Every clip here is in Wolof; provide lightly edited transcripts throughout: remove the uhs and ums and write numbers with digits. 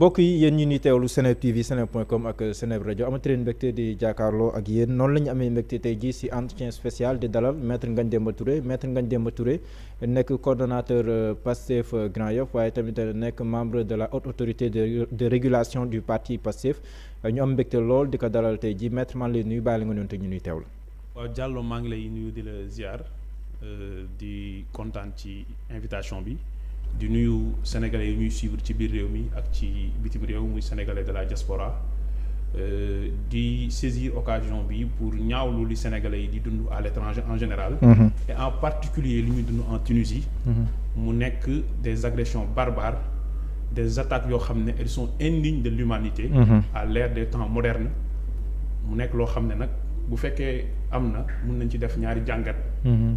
mbokk yi yéen ñu ni teewlu Seneweb TV seneweb.com ak Seneweb rajo amati leen mbégte di jàkkaarloo ak yéen noonu la ñu amee mbégte tey jii si entretien spécial di dalal maître Ngagne Demba Touré maître Ngagne Demba Touré nekk coordonnateur Pastef Grand Yoff waaye tamit nekk membre de la haute autorité de régulation du parti Pastef ñu am mbégte lool di ko dalal tey jii maître man lay nuyu bàyyi la nga noonu te ñu nuy teewlu. waaw Diallo maa ngi lay nuyu di la ziar di kontaan ci invitation bi. di nuyu sénégalais yi ñuy suivre ci biir réew mi ak ci bitim réew muy sénégalais de la diaspora di saisir occasion bi pour ñaawlu li sénégalais yi di dund à l'étranger en général et en particulier li ñuy dund en Tunisie mu nekk des agressions barbares des attaques yoo xam ne elles sont indignes de l'humanité à l'ère des temps modernes mu nekk loo xam ne nag bu fekkee am na mun nañ ci def ñaari jàngat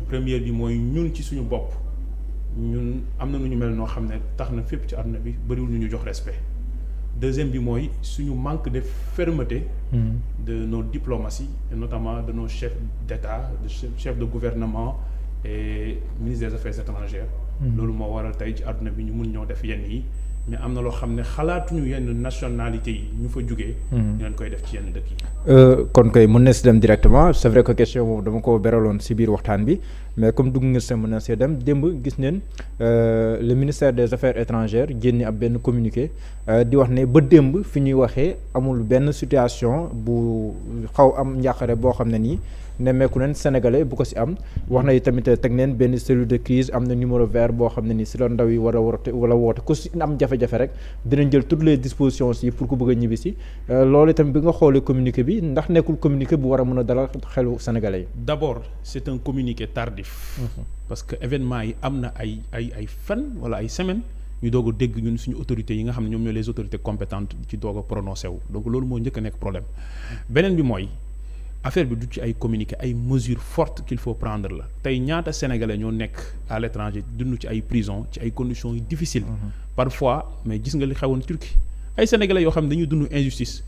première bi mooy ñun ci suñu bopp ñun am na nu ñu mel noo xam ne tax na fépp ci àdduna bi bëriwul ñu jox respect deuxième bi mooy suñu manque de fermeté de nos diplomaties et notamment de nos chefs d'État de chefs de gouvernement et ministre des affaires étrangères loolu moo waral tey ci àdduna bi ñu mun ñoo def yenn yi mais am na loo xam ne xalaatuñu yenn nationalité yi ñu fa jugee ñu leen koy def ci yenn dëkk yi kon koy mën na si dem directement c'est vrai que question boobu dama ko beraloon si biir waxtaan bi mais comme dugg nga sa mën na see dem démb gis neen le ministère des affaires étrangères génne ab benn communiqué di wax ne ba démb fi ñuy waxee amul benn situation bu xaw am njàqare boo xam ne nii nemmeeku neen sénégalais bu ko si am wax na tamit teg neen benn cellule de crise am na numéro vert boo xam ne nii si la ndaw yi war a woote ku si am jafe-jafe rek dinañ jël toutes les dispositions yi pour ku bëgg a ñibbi si loolu itam bi nga xoolee communiqué bi ndax nekkul communiqué bu war a mën a dalal xelu sénégalais yi. D'abord c'est un communiqué tardif parce que événement yi am na ay fan wala ay semaines ñu doog a dégg ñun suñu autorités yi nga xam ne ñoom ñoo les autorités compétentes ci doog a prononcé wu donc loolu moo njëkk a nekk problème beneen bi mooy affaire bi du ci ay communiqué ay mesures fortes qu'il faut prendre la tey ñaata sénégalais ñoo nekk à l'étranger dund ci ay prison ci ay conditions yu difficiles parfois mais gis nga li xewoon Turquie ay sénégalais yoo xam ne dañuy dund injustice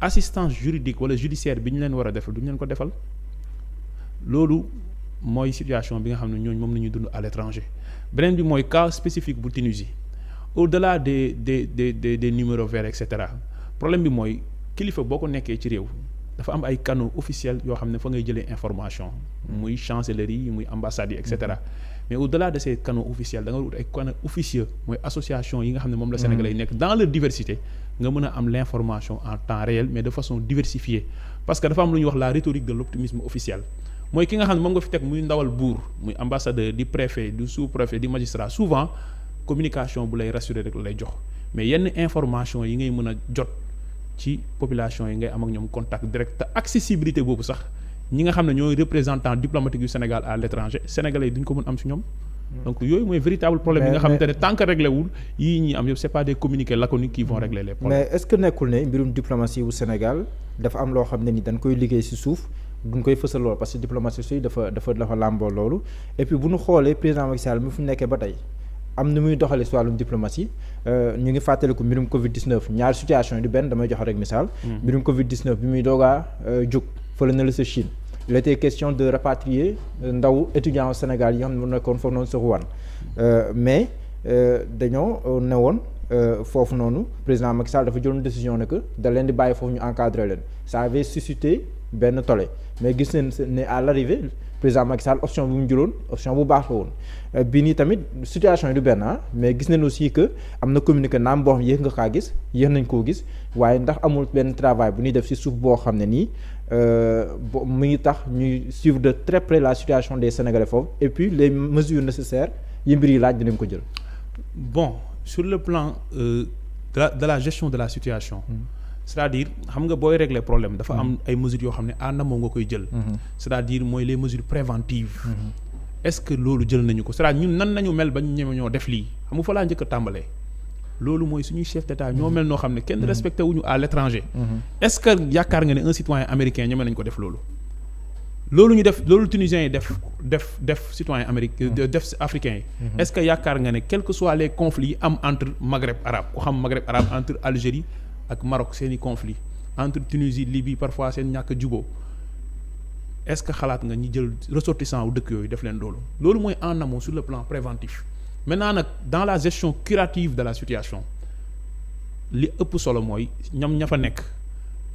assistance juridique wala judiciaire bi ñu leen war a defal duñu leen ko defal loolu mooy situation bi nga xam ne ñooñu moom la ñuy dund à l'étranger beneen bi mooy cas spécifique bu Tunisie au-delà des numéros verts et cetera problème bi mooy kilifa boo ko nekkee ci réew dafa am ay canaux officiels yoo xam ne fa ngay jëlee information muy chancellerie muy ambassades yi et cetera mais au-delà de ces canaux officiels da nga wut ay canaux officieux mooy association yi nga xam ne moom la sénégalais yi nekk dans leur diversité nga mën a am l'information en temps réel mais de façon diversifiée parce que dafa am lu ñuy wax la rhétorique de l'optimisme officiel mooy ki nga xam ne moom nga fi teg muy ndawal buur muy ambassadeur di préfet du sous-préfet di magistrat souvent communication bu lay rassurer rek lay jox mais yenn information yi ngay mën a jot ci population yi ngay am ak ñoom contact direct te accessibilité boobu sax ñi nga xam ne ñooy représentant diplomatique yu Sénégal à l'étranger sénégalais yi duñ ko mën am ci ñoom donc yooyu mooy véritable problème yi nga xamante ne tant que réglé wul yii ñi am yëpp c'est pas des communiqués laconiques qui vont régler les problèmes. mais est-ce que nekkul ne mbirum diplomatie wu Sénégal dafa am loo xam ne ni dañ koy liggéey ci suuf duñ koy fësal lool parce que diplomatie suy dafa làmboo loolu et puis bu ñu xoolee président Macky Sall mi fu nekkee ba tey am na muy doxalee si wàllum diplomatie ñu ngi fàttaliku mbirum Covid 19 ñaari situation yi di benn damay jox rek misaal. mbirum Covid 19 bi muy doogaa jóg fële na la sa Chine. il était question de rapatrier ndaw étudiants au Sénégal yi nga xam ne mu nekkoon foofu noonu sax wan mais dañoo ne woon foofu noonu président Macky Sall dafa jëloon décision ne que da leen di bàyyi foofu ñu encadrer leen ça avait suscité benn tollé mais gis nañ ne à l'arrivée président Macky Sall option bi mu jëloon option bu baax la woon bii nii tamit situation yi du benn mais gis nañ aussi que am na communiqué naam boo xam yéex nga kaa gis yéex nañ koo gis waaye ndax amul benn travail bu ñuy def ci suuf boo xam ne nii mu ngi tax ñuy suivre de très près la situation des Sénégalais foofu et puis les mesures nécessaires yi mbir yi laaj dinañ ko jël. bon sur le plan de la gestion de la situation. c'est-à-dire xam nga booy régler problème dafa am ay mesures yoo xam ne en amont nga koy jël. c'est-à-dire mooy les mesures préventives. est-ce que loolu jël nañu ko c'est-à-dire ñun nan nañu mel ba ñu ñeme ñoo def lii xam nga fa laa njëkk a tàmbalee. loolu mooy suñuy chef d'État ñoo mel noo xam ne kenn respecté wuñu à l'étranger. est-ce que yaakaar nga ne un citoyen américain ñeme nañ ko def loolu. loolu ñu def loolu tunisiens yi def citoyen américain def africains yi. est-ce que yaakaar nga ne quels que soient les conflits yi am entre Maghreb arabe ku xam Maghreb arabe entre Algérie ak Maroc seeni conflit entre Tunisie Libye parfois seen ñàkk juboo est-ce que xalaat nga ñi jël ressortissant wu dëkk yooyu def leen loolu mooy en amont sur le plan préventif maintenant nag dans la gestion curative de la situation li ëpp solo mooy ñoom ña fa nekk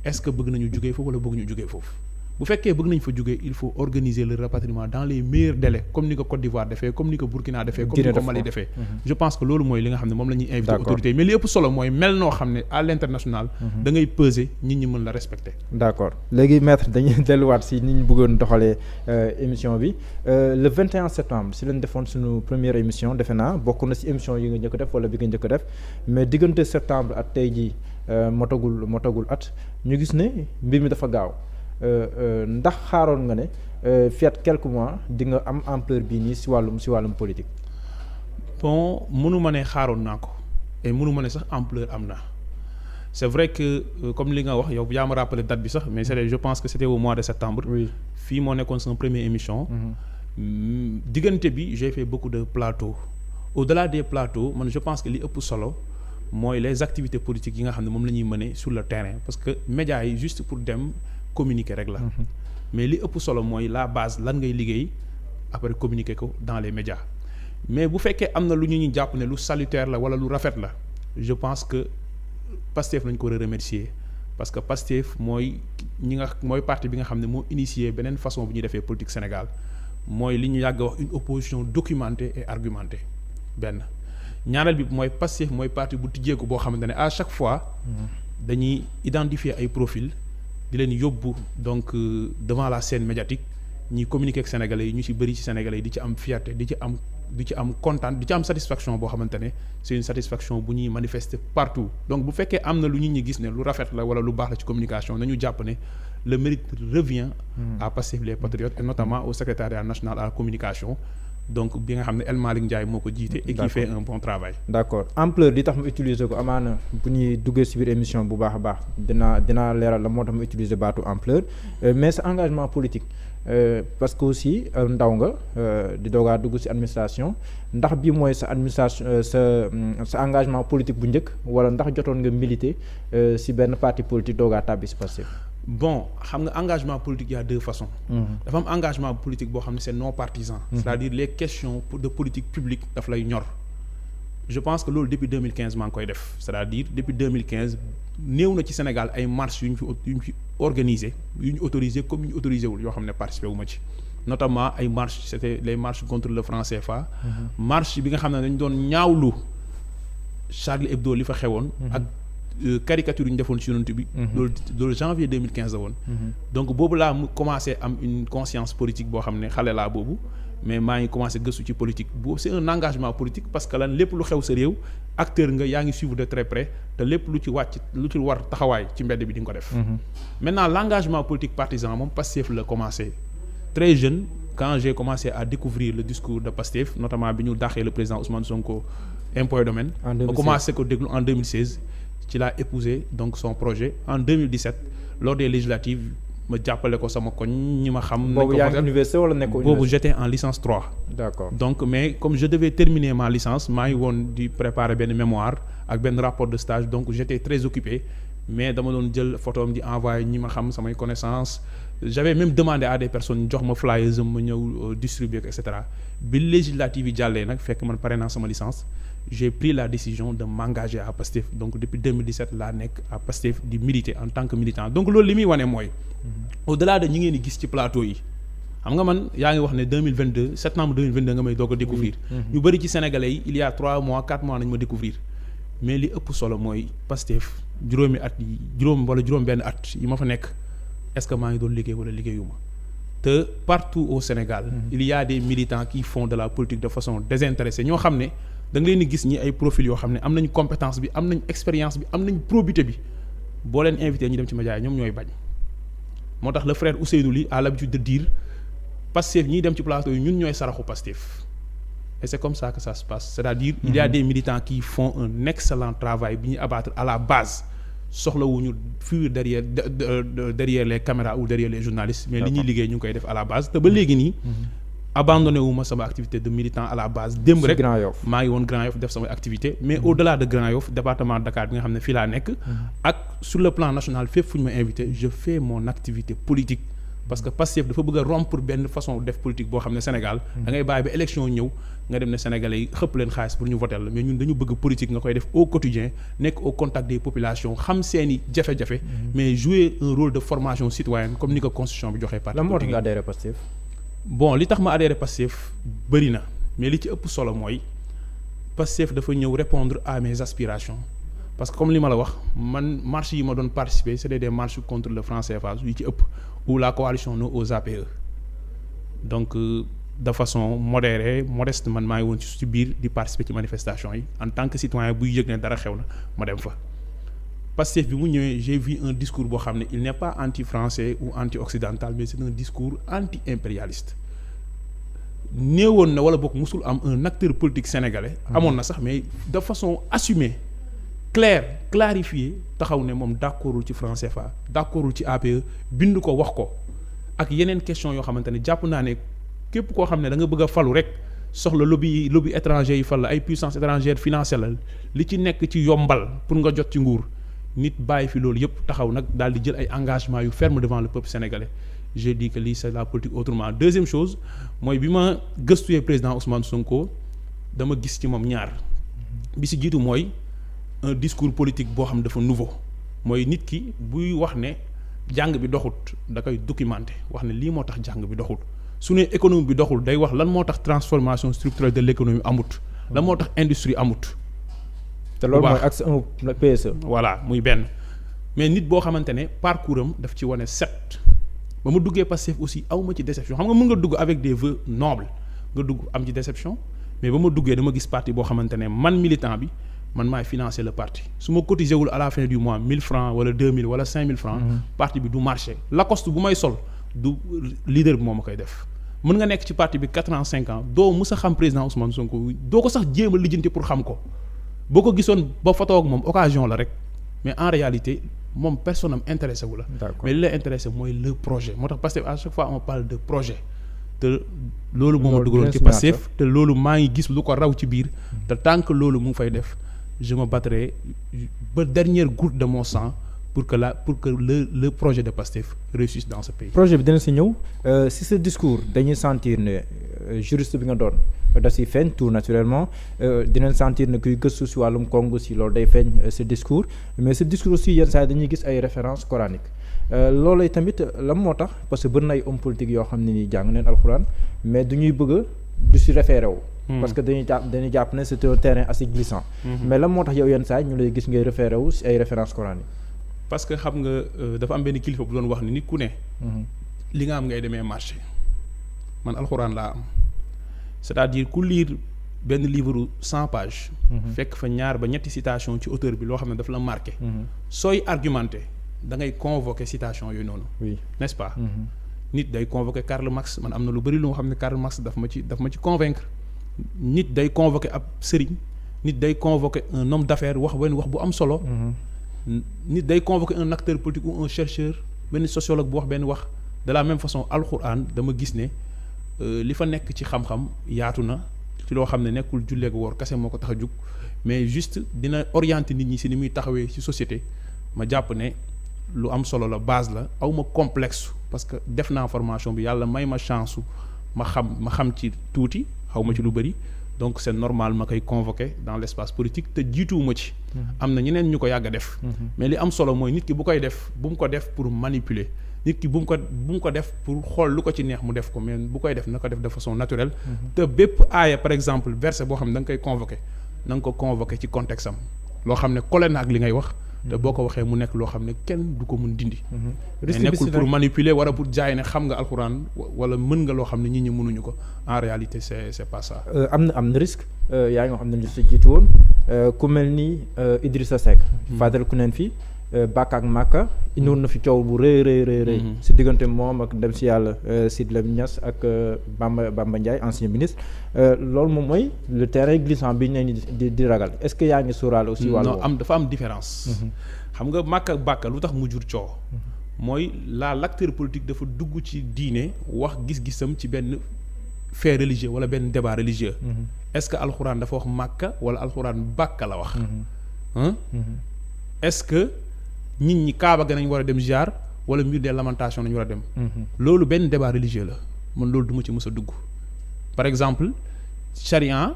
est-ce que bëgg nañu jugee foofu wala bëgg ñu jugee foofu bu fekkee bëgg nañ fa jugee il faut organiser le rapatriement dans les meilleurs délais comme ni ko Côte d'Ivoire defee comme ni ko Burkina defee comme ni ko Mali defee je pense que loolu mooy li nga xam ne moom la ñuy invité autorités mais li ëpp solo mooy mel noo xam ne à l'international da ngay peser nit ñi mën la respecter. d'accord léegi maître dañuy delluwaat si ni ñu bëggoon doxalee émission bi le 21 septembre si lañ defoon suñu première émission defe naa bokk na si émission yi nga njëkk def wala bi nga njëkk def mais diggante septembre ak tey jii motagul at ñu gis ne mbir mi dafa gaaw ndax xaaroon nga ne fii ak quelques mois di nga am ampleur bii nii si wàllum politique. bon mënu ma ne xaaroon naa ko et mënu ma ne sax ampleur am na c'est vrai que comme li nga wax yow yaa ma rappelé date bi sax mais je pense que c'était au mois de septembre. oui fii moo nekkoon sama première émission. diggante bi j'ai fait beaucoup de plateaux au-delà des plateaux man je pense que li ëpp solo mooy les activités politiques yi nga xam ne moom la ñuy mener sur le terrain parce que médias yi juste pour dem communiquer rek la. mais li ëpp solo mooy la base lan ngay liggéey après communiquer ko dans les médias mais bu fekkee am na lu ñu jàpp ne lu salutaire la wala lu rafet la je pense que Pastef nañ ko war a remercier parce que Pastef mooy parti bi nga xam ne moo initié beneen façon bu ñuy defee politique Sénégal mooy li ñu yàgg wax une opposition documentée et argumentée benn ñaareel bi mooy Pastef mooy parti bu tijjeeku boo xamante ne à chaque fois dañuy identifier ay profil di leen yóbbu donc devant la scène médiatique ñuy communiquer ak sénégalais yi ñu ci bëri ci sénégalais yi di ci am fierté di ci am kontaan di ci am satisfaction boo xamante ne c'est une satisfaction bu ñuy manifester partout donc bu fekkee am na lu nit ñi gis ne lu rafet la wala lu baax la ci communication nañu jàpp ne le mérite revient à Pastef les patriotes et notamment au secrétariat national à la communication donc bi nga xam ne El Malick Ndiaye moo ko jiite et qui fait un bon travail. d'accord ampleur di tax mu utiliser ko amaana bu ñuy duggee ci biir émission bu baax a baax dinaa leeral la moo tax mu utiliser baatu ampleur mais sa engagement politique parce que aussi ndaw nga di doogaa dugg ci administration ndax bi mooy sa administration sa engagement politique bu njëkk wala ndax jotoon nga militer ci benn parti politique doogaa tàbbi ci Pastef. bon xam nga engagement politique il y a deux façons. dafa am engagement politique boo xam ne c'est non partisan. c'est-à-dire les questions de politique publique daf lay ñor. je pense que loolu depuis 2015 maa ngi koy def c'est-à-dire depuis 2015 néew na ci Sénégal ay marches yu ñu fi organisé yu ñu autorisé comme yu ñu autorisé wul yoo xam ne participé wu ma ci. notamment ay marches c'était les marches contre le franc CFA. marche bi nga xam ne dañu doon ñaawlu Charlie Hebdo li fa xewoon. ak caricature yu ñu defoon ci yonent bi. loolu janvier 2015 la woon. donc boobu laa mu commencé am une conscience politique boo xam ne xale laa boobu mais maa ngi commencé gëstu ci politique boobu c'est un engagement politique parce que lan lépp lu xew sa réew acteur nga yaa ngi suivre de très près te lépp lu ci war taxawaay ci mbedd bi di nga ko def. maintenant l'engagement politique partisan moom Pastef la commencé très jeune quand j'ai commencé à découvrir le discours de Pastef notamment bi ñu dàqee le président Ousmane Sonko impôts et domaines. en 2016 ma commencé ko déglu en 2016. ci laa épousé donc son projet en 2017 lors des législatives ma jàppale ko sama koñ ñi ma xam. boobu yaa ngi université wala nekkoo université boobu j'étais en licence 3. d'accord donc mais comme je devais terminer ma licence maa ngi woon di préparer benn mémoire ak benn rapport de stage donc j'étais très occupé mais dama doon jël photo am di envoyer ñi ma xam samay connaissances j'avais même demandé à des personnes jox ma flyers ma ñëw distribuer et cetera bi législative yi jàllee nag fekk man pare naa sama licence. j'ai pris la décision de m'engager à Pastef donc depuis 2017 laa nekk à Pastef di militer en tant que militant donc loolu li muy wane mooy au-delà de ñi ngeen di gis ci plateau yi xam nga man yaa ngi wax ne 2022 septembre 2022 nga may doog a découvrir ñu bëri ci sénégalais yi il y a 3 mois 4 mois nañu ma découvrir mais li ëpp solo mooy Pastef juróom benn at yi ma fa nekk est-ce que maa ngi doon liggéey wala liggéeyuma te partout au Sénégal il y a des militants qui font de la politique de façon désintéressée ñoo xam ne da nga leen di gis ñi ay profils yoo xam ne am nañ compétence bi am nañ expérience bi am nañ probité bi boo leen invité ñu dem ci média yi ñoom ñooy bañ moo tax le frère Ousseynou Ly a l'habitude de dire Pastef ñiy dem ci plateau yi ñun ñooy saraxu Pastef et c'est comme ça que ça se passe c'est-à-dire il y a des militants qui font un excellent travail bi ñuy abattre à la base soxlawuñu fuir derrière les caméras ou derrière les journalistes mais li ñuy liggéey ñu ngi koy def à la base te ba léegi nii abandonné wu ma sama activité de militant à la base démb rek maa ngi woon Grand Yoff def samay activité mais au-delà de Grand Yoff département Dakar bi nga xam ne fii laa nekk ak sur le plan national fépp fu ñu ma invité je fais mon activité politique parce que Pastef dafa bëgg a rompre benn façon def politique boo xam ne Sénégal da ngay bàyyi ba élection ñëw nga dem ne Sénégalais yi xëpp leen xaalis pour ñu voter la mais ñun dañu bëgg politique nga koy def au quotidien nekk au contact des populations xam seeni jafe-jafe mais jouer un rôle de formation citoyenne comme ni ko constitution bi joxee parti lan moo tax nga adhéré Pastef bon li tax ma adhéré Pastef bëri na mais li ci ëpp solo mooy Pastef dafa ñëw répondre à mes aspirations parce que comme li ma la wax man marche yi ma doon participer c'était des marches contre le franc CFA yi ci ëpp ou la coalition non aux APE donc de façon modeste man maa ngi woon ci biir di participer ci manifestation yi en tant que citoyen buy yëg ne dara xew na ma dem fa Pastef bi mu ñëwee j'ai vu un discours boo xam ne il n'est pas anti-français ou anti-occidental mais c'est un discours anti-impérialiste néewoon na wala boog musul am un acteur politique sénégalais amoon na sax mais de façon assumée clarifiée taxaw ne moom d'accordul ci franc CFA d'accordul ci APE bind ko wax ko ak yeneen question yoo xamante ne jàpp naa ne képp koo xam ne da nga bëgg a falu rek soxla lobby étranger yi fal la ay puissance étrangère financé la li ci nekk ci yombal pour nga jot ci nguur nit bàyyi fi loolu yëpp taxaw nag daal di jël ay engagements yu ferme devant le peuple sénégalais j'ai dit que lii c'est la politique autrement deuxième chose mooy bi ma gëstuwee président Ousmane Sonko dama gis ci moom ñaar bi si jiitu mooy un discours politique boo xam dafa nouveau mooy nit ki buy wax ne jàng bi doxut da koy documenter wax ne lii moo tax jàng bi doxut su ne économie bi doxul day wax lan moo tax transformation structurelle de l'économie amut lan moo tax industrie amut te loolu mooy axe 1 PSE voilà muy benn mais nit boo xamante ne parcours am daf ci wane set ba ma duggee Pastef aussi aw ma ci déception xam nga mën nga dugg avec des vœux nobles nga dugg am ci déception mais ba ma duggee dama gis parti boo xamante ne man militant bi man maay financer le parti su ma cotisé wul à la fin du mois 1000 francs wala 2000 wala 5000 francs parti bi du marché Lacoste bu may sol du leader bi moo ma koy def mën nga nekk ci parti bi 4 ans 5 ans doo mus a xam président Ousmane Sonko doo ko sax jéem a lijjanti pour xam ko boo ko gisoon ba photo ak moom occasion la rek mais en réalité moom personne am intéressé wu la mais li la intéressé mooy le projet moo tax Pastef à chaque fois on parle de projet te loolu moo ma dugaloon ci Pastef te loolu maa ngi gis lu ko raw ci biir te tant que loolu mu ngi fay def je me battrai ba dernière goutte de mon sang pour que le projet de Pastef réussisse dans ce pays. projet bi dina si ñëw si ce discours dañuy sentir ne juriste bi nga doon da si feeñ tout naturellement dinañ sentir ne kuy gëstu si wàllum Congo si loolu day feeñ ce discours mais ce discours aussi yenn saa yi dañuy gis ay références coraniques loolay tamit lan moo tax parce que bëri na ay hommes politiques yoo xam ne ni jàng neen alxuraan mais du ñuy bëgg du si référé wu. parce que dañuy jàpp ne c'est un terrain assez glissant. mais lan moo tax yow yenn saa yi ñu lay gis ngay référé wu si ay références coraniques. parce que xam nga dafa am benn kilifa bu doon wax ni nit ku ne. li nga am ngay demee marché man alxuraan laa am c'est-à-dire ku lire benn livre 100 pages. fekk fa ñaar ba ñetti citation ci auteur bi loo xam ne daf la marqué. sooy argumenté da ngay convoquer citation yooyu noonu. oui n'est-ce pas. nit day convoquer Karl Marx man am na lu bari lu nga xam ne Karl Marx daf ma ci convaincre nit day convoquer ab sëriñ nit day convoquer un homme d'affaires wax benn wax bu am solo. nit day convoquer un acteur politique ou un chercheur benn sociologue bu wax benn wax de la même façon alxuraan dama gis ne li fa nekk ci xam-xam yaatu na ci loo xam ne nekkul julleek woor kese moo ko tax a jug mais juste dina orienter nit ñi si ni muy taxawee ci société ma jàpp ne lu am solo la base la aw ma complexe parce que def naa formation bi yàlla may ma chance ma xam ci tuuti xaw ma ci lu bëri donc c'est normal ma koy convoquer dans l'espace politique te jiituwuma ci am na ñeneen ñu ko yàgg a def mais li am solo mooy nit ki bu koy def bu mu ko def pour manipuler nit ki bu mu ko def pour xool lu ko ci neex mu def ko mais bu koy def na ko def de façon naturelle te bépp aaya par exemple verset boo xam ne da nga koy convoquer na nga ko convoquer ci contexte am loo xam ne collé na ak li ngay wax te boo ko waxee mu nekk loo xam ne kenn du ko mun dindi mais nekkul pour manipuler wala pour jaay ne xam nga alxuraan wala mën nga loo xam ne nit ñi mënuñu ko en réalité c'est pas ça am na risque yaa nga xam ne ñu si jiitu woon ku mel ni Idrissa Seck fàttali ku neen fii Bakka ak Makka indiwoon na fi coow bu rëy si diggante moom ak dem si yàlla Sidy Lamine Niass ak Bamba Ndiaye ancien ministre loolu moom mooy le terrain glissant bi ñu leen di ragal est-ce que yaa ngi sóoraale aussi wàllu non dafa am différence xam nga Makka ak Bakka lu tax mu jur coow mooy l'acteur politique dafa dugg ci diine wax gis-gisam ci benn fait religieux wala benn débat religieux est-ce que alxuraan dafa wax Makka wala alxuraan Bakka la wax est-ce que nit ñi Kaaba ga nañ war a dem ziar wala mur des lamentations nañu war a dem. loolu benn débat religieux la man loolu du ma ci mës a dugg. par exemple charia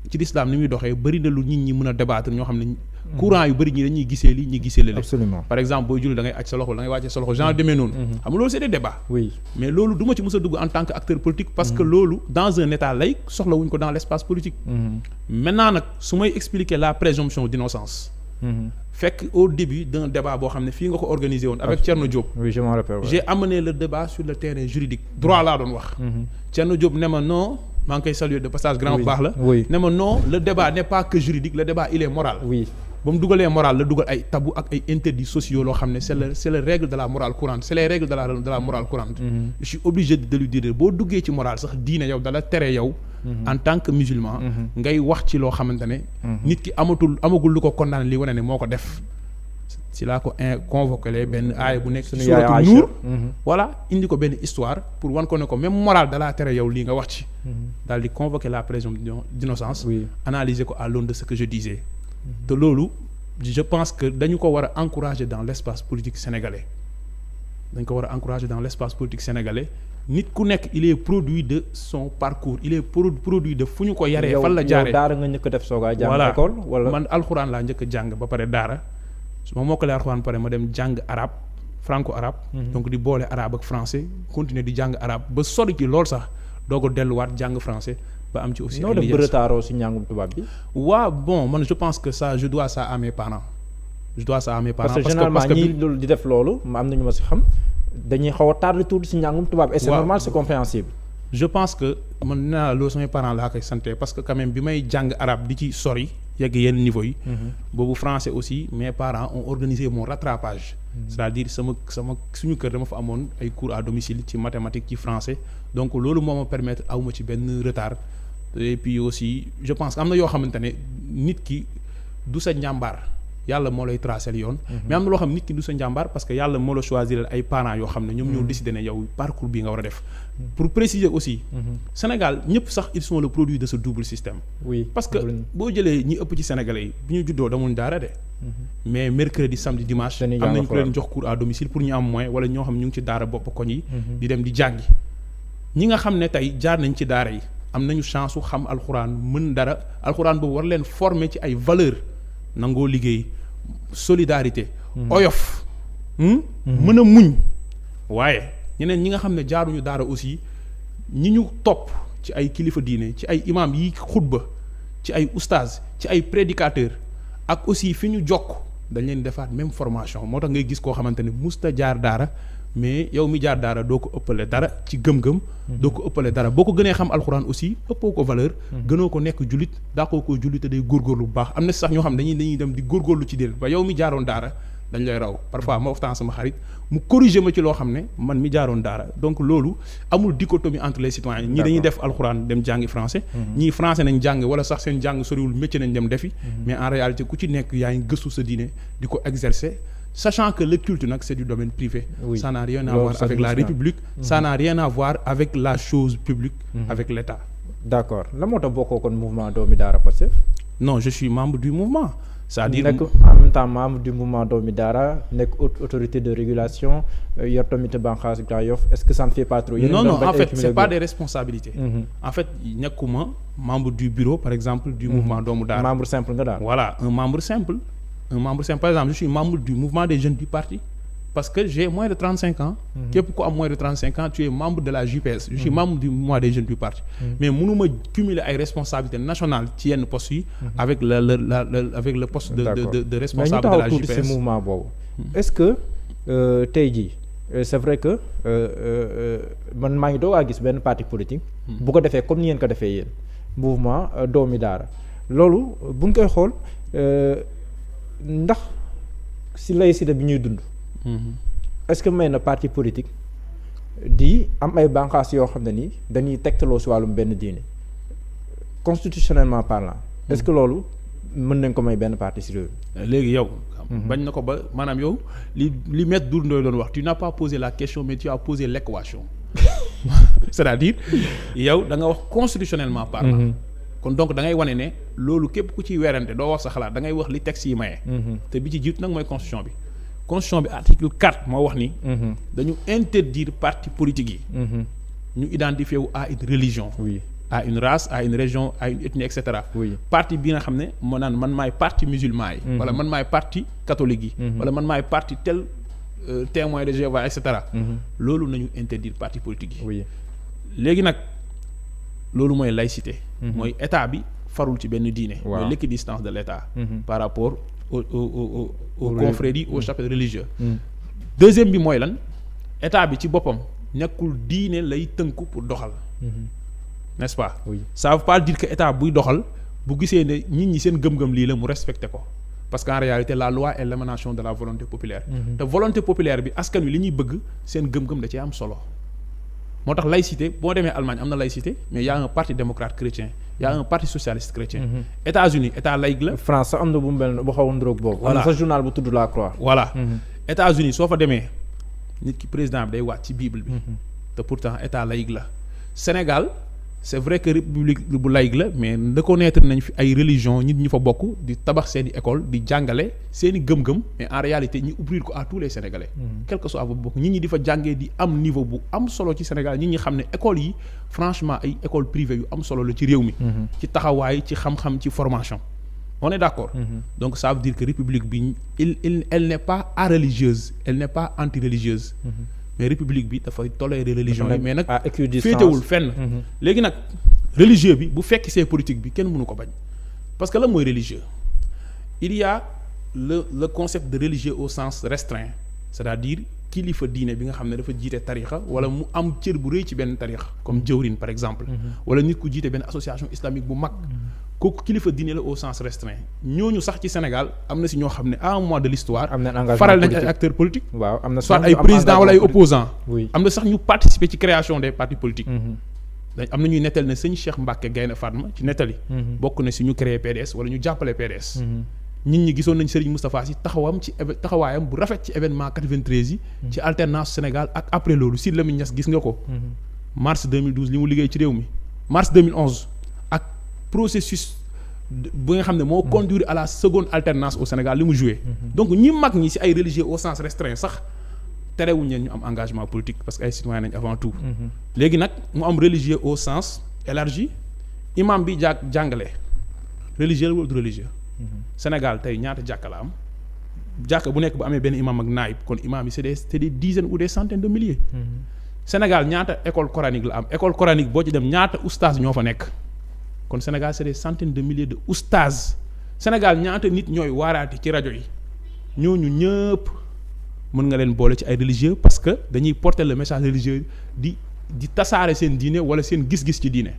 ci l'islam ni muy doxee bëri na lu nit ñi mën a débattre ñoo xam ne. courant yu bëri ñi dañuy gisee li ñi gisee lële. absolument par exemple booy julli da ngay aj sa loxo da ngay wàcce sa loxo genre demee noonu. xam nga loolu c'est des débats. oui mais loolu du ma ci mës a dugg en tant que acteur politique. parce que loolu dans un état laïque soxla wuñ ko dans l'espace politique. maintenant nag su may expliquer la présomption d'innocence. fekk au début d'un débat boo xam ne fii nga ko organisé woon avec Thierno Diop. oui je m'en rappelle. j'ai amené le débat sur le terrain juridique droit laa doon wax. Thierno Diop ne ma non maa ngi koy saluer de passage grand bu baax la. oui ne ma non le débat n'est pas que juridique le débat il est moral. oui ba mu dugalee moral la dugal ay tabou ak ay interdits sociaux loo xam ne c'est les règles de la morale courante c'est les règles de la morale courante. je suis obligé de lui dire boo duggee ci morale sax diine yow dala tere yow. en tant que musulman. ngay wax ci loo xamante ne. nit ki amagul lu ko condamné li wane ne moo ko def. si laa ko convoqué benn aaya bu nekk. suñu yaay suuratu Nuur voilà indi ko benn histoire pour wan ko ne ko même morale dalaa tere yow lii nga wax ci. daal di convoquer la présomption d'innocence. oui analyser ko à l'aune de ce que je disais. te loolu je pense que dañu ko war a encourager dans l'espace politique sénégalais dañ ko war a encourager dans l'espace politique sénégalais nit ku nekk il est produit de son parcours il est produit de fu ñu ko yaree. fan la jaaree yow daara nga njëkk a def soogaa jàng école wala man alxuraan laa njëkk a jàng ba pare daara su ma mokkalee alxuraan ba pare ma dem jàng arabe franco arabe. donc di boole arabe ak français continuer di jàng arabe ba sori ci lool sax doo ko delluwaat jàng français. ba am ci aussi noo def retard si njàngum tubaab bi. waaw bon man je pense que ça je dois ça à mes parents. parce que généralement ñi loolu di def loolu ma am na ñu ma si xam dañuy xaw a tardé tuuti si njàngum tubaab. et c'est normal c'est compréhensible. je pense que man nee naa loolu samay parents laa koy santé parce que quand même bi may jàng arabe di ci sori yegg yenn niveau yi. boobu français aussi mes parents ont organisé mon rattrapage. c'est-à-dire sama suñu kër dama fa amoon ay cours à domicile ci mathématiques ci français donc loolu moo ma permettre awma ci benn retard. et puis aussi je pense que am na yoo xamante ne nit ki du sa njàmbaar yàlla moo lay tracer yoon. mais am na loo xam nit ki du sa njàmbaar parce que yàlla moo la choisir ay parents yoo xam ne ñoom ñoo décidé ne yow parcours bii nga war a def. pour préciser aussi. Sénégal ñëpp sax ils sont le produit de ce double système. oui parce que boo jëlee ñi ëpp ci Sénégalais yi bi ñu juddoo demuñ daara de. mais mercredi samedi dimanche. am nañ ku leen jox cours à domicile pour ñu am moyen wala ñoo xam ñu ngi ci daara bopp koñ yi. di dem di jàngi ñi nga xam ne tey jaar nañ ci daara yi. am nañu chance su xam alxuraan mën dara alxuraan boobu war leen former ci ay valeurs nangoo liggéey solidarité. oyof. mën a muñ. waaye ñeneen ñi nga xam ne jaaruñu daara aussi ñi ñu topp ci ay kilifa diine ci ay imam yi xutba ci ay oustaz ci ay prédicateurs ak aussi fi ñu jokk dañ leen defaat même formation moo tax ngay gis koo xamante ne musta jaar daara. mais yow mi jaar daara doo ko ëppale dara ci gëm-gëm. doo ko ëppale dara boo ko gënee xam alxuraan aussi ëppoo ko valeur. gënoo ko nekk jullit daakoo ko jullit te day góorgóorlu bu baax am na sax ñoo xam dañuy dem di góorgóorlu ci déedéet ba yow mi jaaroon daara dañ lay raw parfois ma waxtaan sama xarit mu corriger ma ci loo xam ne man mi jaaroon daara donc loolu amul dichotomie entre les citoyens ñii dañuy def alxuraan dem jàngi français. ñii français nañ jàng wala sax seen jàng soriwul métier nañ dem defi. mais en réalité ku ci nekk yaa ngi gëstu sa diine di ko exercer. Sachant que le culte nag c'est du domaine privé. Oui. Ça n'a rien à voir avec la République. Ça n'a rien à voir avec la chose publique. Avec l'État. D'accord la moo tax bokkoo kon mouvement Doomi Daara Pastef. non je suis membre du mouvement. c'est-à-dire nekk en même temps membre du mouvement Doomi Daara nekk autorité de régulation yor tamit bànqaas Grand Yoff est-ce que ça ne fait pas trop. non en fait c'est pas des responsabilités. en fait nekkuma membre du bureau par exemple du mouvement Doomu Daara. membre simple nga daal. voilà un membre simple. par exemple je suis membre du mouvement des jeunes du parti parce que j'ai moins de 35 ans. képp ku am moins de 35 ans tu es membre de la JPS. je suis membre du mouvement des jeunes du parti. mais mënuma cumuler ay responsabilités nationales ci yenn postes yi. avec le poste de responsable de la JPS. mais ñu taxaw tuuti ci mouvement boobu. est-ce que tey jii c'est vrai que man maa ngi doog a gis benn parti politique. bu ko defee comme ni ngeen ko defee yéen mouvement Doomi Daara loolu bu ñu koy xool. ndax si laïcité bi ñuy dund. est-ce que may na parti politique di am ay bànqaas yoo xam ne ni dañuy tegtaloo si wàllum benn diine constitutionnellement parlant. est-ce que loolu mën nañ ko may benn parti si réew mi. léegi yow. bañ na ko ba maanaam yow li Maître Doudou Ndoye doon wax tu n'as pas posé la question mais tu as posé l'équation c'est-à-dire yow da nga wax constitutionnellement parlant. kon donc da ngay wane ne loolu képp ku ciy werante doo wax sa xalaat da ngay wax li texte yi maye. te bi ci jiitu nag mooy constitution bi constitution bi article 4 moo wax ni. dañu interdire parti politique yi. ñu identifier wu à une religion. oui à une race à une région à une ethnie et cetera. oui parti bi nga xam ne moo naan man maay parti musulman yi. wala man maay parti catholique yi. wala man maay parti tel témoin de Jéhovah et cetera. loolu nañu interdire parti politique yi. oui léegi nag loolu mooy laïcité. mooy état bi farul ci benn diine. waaw mooy l'équidistance de l'état. par rapport aux confréries aux chapitres religieux. deuxième bi mooy lan état bi ci boppam nekkul diine lay tënku pour doxal. n'est-ce pas. oui ça veut pas dire que état buy doxal bu gisee ne nit ñi seen gëm-gëm lii la mu respecté ko parce qu'en réalité la loi est l'émanation de la volonté populaire. te volonté populaire bi askan wi li ñuy bëgg seen gëm-gëm da cee am solo. moo tax laïcité boo demee Allemagne am na laïcité mais y a un parti démocrate chrétien y a un parti socialiste chrétien. États-Unis état laïque la. France sax am na bu mel bu xaw a ndróog boobu. voilà am na sa journal bu tudd La Croix. voilà États-Unis soo fa demee nit ki président bi day waat ci Bible bi. te pourtant état laïque la. Sénégal c'est vrai que république bu laïque la mais reconnaître nañ fi ay religion nit ñi fa bokk di tabax seeni école di jàngale seeni gëm-gëm mais en réalité ñi ouvrir ko à tous les Sénégalais. quel que soit bu bokk nit ñi di fa jàngee di am niveau bu am solo ci Sénégal nit ñi xam ne écoles yi franchement ay écoles privées yu am solo la ci réew mi. ci taxawaay ci xam-xam ci formation. on est d'accord. Donc ça veut dire que république bi elle n'est pas religieuse elle n'est pas anti-religieuse. mais république bi dafay tolérer religion yi mais nag féetewul fenn. léegi nag religieux bi bu fekk see politique bi kenn mënu ko bañ parce que lan mooy religieux il y a le concept de religieux au sens restreint c'est-à-dire kilifa diine bi nga xam ne dafa jiite tarixa wala mu am cër bu rëy ci benn tarixa comme jëwrin par exemple wala nit ku jiite benn association islamique bu mag kooku kilifa diine la au sens restreint ñooñu sax ci Sénégal am na si ñoo xam ne à un moment de l'histoire faral nañ ay acteurs politiques waaw am na soit ay présidents wala ay opposants oui am na sax ñu participer ci création des partis politiques dañ am na ñuy nettal ne sëñ Cheikh Mbacke Gaynde Fatma ci nettali bokk na si ñu créer PDS wala ñu jàppale PDS nit ñi gisoon nañ Serigne Moustapha Sy taxawaayam bu rafet ci événement 93 yi ci alternance Sénégal ak après loolu Sidy Lamine Niass gis nga ko mars 2012 li mu liggéey ci réew mi mars 2011 ak processus bu nga xam ne moo conduire à la seconde alternance au Sénégal li mu joué donc ñi mag ñi ci ay religieux au sens restreint sax terewuñ leen ñu am engagement politique parce que ay citoyens nañ avant tout léegi nag mu am religieux au sens élargi imam bi jàngale religieux la wala du religieux Sénégal tey ñaata jàkka la am jàkka bu nekk bu amee benn imam ak naayib kon imam yi c'est des dizaines ou des centaines de milliers Sénégal ñaata école coranique la am école coranique boo ci dem ñaata oustaz ñoo fa nekk kon Sénégal c'est des centaines de milliers de oustaz Sénégal ñaata nit ñooy waaraate ci rajo yi ñooñu ñëpp mën nga leen boole ci ay religieux parce que dañuy porter le message religieux di tasaare seen diine wala seen gis-gis ci diine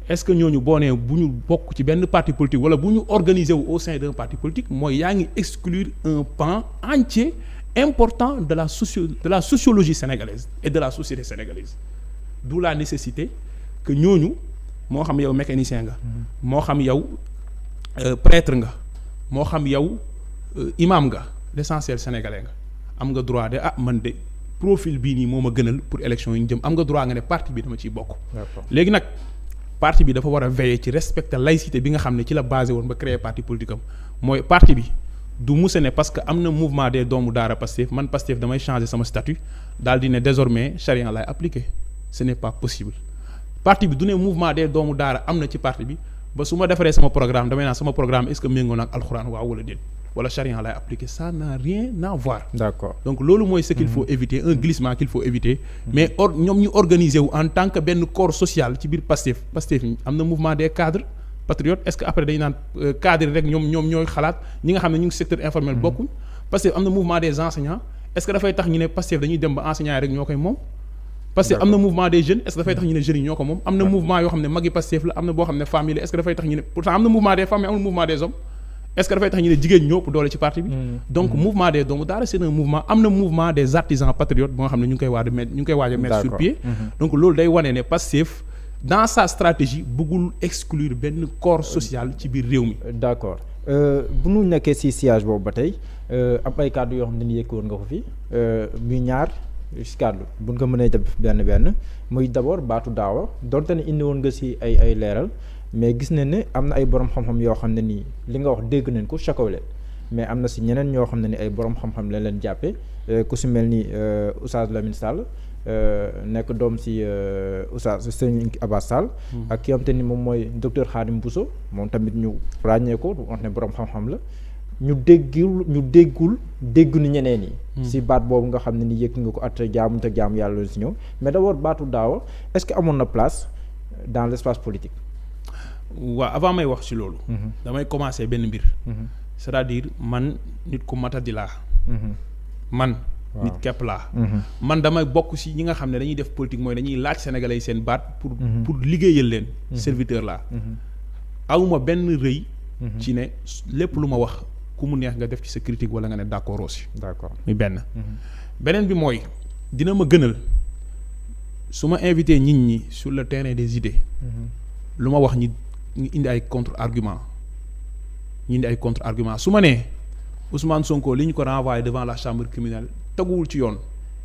est-ce que ñooñu boo nee bu ñu bokk ci benn parti politique wala bu ñu organiser wu au sein d'un parti politique mooy yaa ngi exclure un pan entier important de la sociologie sénégalaise et de la société sénégalaise d'où la nécessité que ñooñu moo xam yow mécanicien nga moo xam yow prêtre nga moo xam yow imam nga l'essentiel sénégalais nga am nga droit de man de profil bii nii moo ma gënal pour élection yi ñu jëm am nga droit nga ne parti bi dama ciy bokk léegi nag parti bi dafa war a veiller ci respecter laïcité bi nga xam ne ci la basé woon ba créer parti politique am mooy parti bi du musa ne parce que am na mouvement des doomu daara Pastef man Pastef damay changer sama statut daal di ne désormais charia lay appliquer ce n'est pas possible parti bi du ne mouvement des doomu daara am na ci parti bi ba su ma defaree sama programme damay naan sama programme est-ce que méngoo na ak alxuraan waaw wala déet wala charia lay appliquer ça n'a rien à voir. D'accord. Donc loolu mooy ce qu'il faut éviter un glissement qu'il faut éviter mais ñoom ñu organiser wu en tant que benn corps social ci biir Pastef am na mouvement des cadres patriotes est-ce que après dañu naan cadres rek ñoom ñooy xalaat ñi nga xam ne ñu ngi secteur informel bokkuñ Pastef am na mouvement des enseignants est-ce que dafay tax ñu ne Pastef dañuy dem ba enseignants yi rek ñoo koy moom Pastef am na mouvement des jeunes est-ce que dafay tax ñu ne jeunes yi ñoo ko moom am na mouvement yoo xam ne magi Pastef la am na boo xam ne famille la est-ce que dafay tax ñu ne pourtant am na mouvement des femmes mais amul mouvement des hommes est-ce que dafay tax ñu ne jigéen ñëpp doole ci parti bi donc mouvement des doomu daara c'est un mouvement am na mouvement des artisans patriotes boo nga xam ne ñu ngi koy waaj a mettre sur pied donc loolu day wane ne Pastef dans sa stratégie bëggul exclure benn corps social ci biir réew mi d'accord bu ñu nekkee ci siège boobu ba tey am ay kàddu yoo xam ne ni yëkkoon nga ko fi muy ñaar ci kàddu bu ñu ko mënee def benn muy d'abord baatu daawa donte ne indi woon nga ci ay leeral mais gis nañ ne am na ay borom xam-xam yoo xam ne nii li nga wax dégg nañ ko chakawle mais am na si ñeneen ñoo xam ne ni ay borom xam-xam lañ leen jàppee ku si mel ni Oustaz Lamine Sall nekk doom si Oustaz Serigne Abass Sall. ak ki xam te ni moom mooy docteur Khadim Bousso moom tamit ñu ràññee ko wax ne borom xam-xam la. ñu dégguñu ñeneen yi. si baat boobu nga xam ne ni yëg nga ko at jaamu te jaamu yàlla la si ñëw mais d'abord baatu daawa est-ce que amoon na place dans l'espace politique. waaw avant may wax ci loolu. damay commencer benn mbir. c'est-à-dire man nit ku matadi laa. man. nit képp laa. man damay bokk ci ñi nga xam ne dañuy def politique mooy dañuy laaj sénégalais yi seen baat pour liggéeyal leen. serviteur laa. awuma benn rëy. ci ne lépp lu ma wax ku mu neex nga def ci sa critique wala nga ne d'accord aussi. d'accord muy benn. beneen bi mooy dina ma gënal su ma invité nit ñi sur le terrain des idées. lu ma wax ñi indi ay contre-argument su ma nee Ousmane Sonko li ñu ko renvoyé devant la chambre criminelle teguwul ci yoon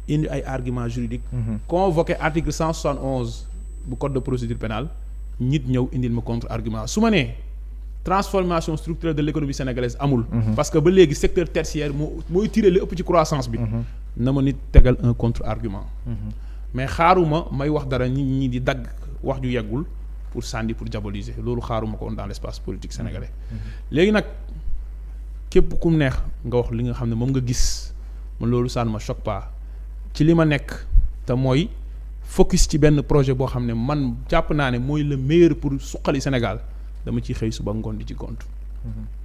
indi ay arguments juridiques. convoqué article 171 bu code de procédure pénale nit ñëw indil ma contre-argument su ma nee transformation structurelle de l'économie sénégalaise amul. parce que ba léegi secteur tertiaire mooy tiré li ëpp ci croissance bi. na ma nit tegal un contre-argument. mais xaaruma may wax dara nit ñi di dagg wax ju yeggul pour sànni pour diaboliser loolu xaaruma ko dans l'espace politique sénégalais. léegi nag képp ku mu neex nga wax li nga xam ne moom nga gis man loolu ça ne me choque pas ci li ma nekk te mooy focus ci benn projet boo xam ne man jàpp naa ne mooy le meilleur pour suqali Sénégal dama ciy xëy suba ngoon di ci gont.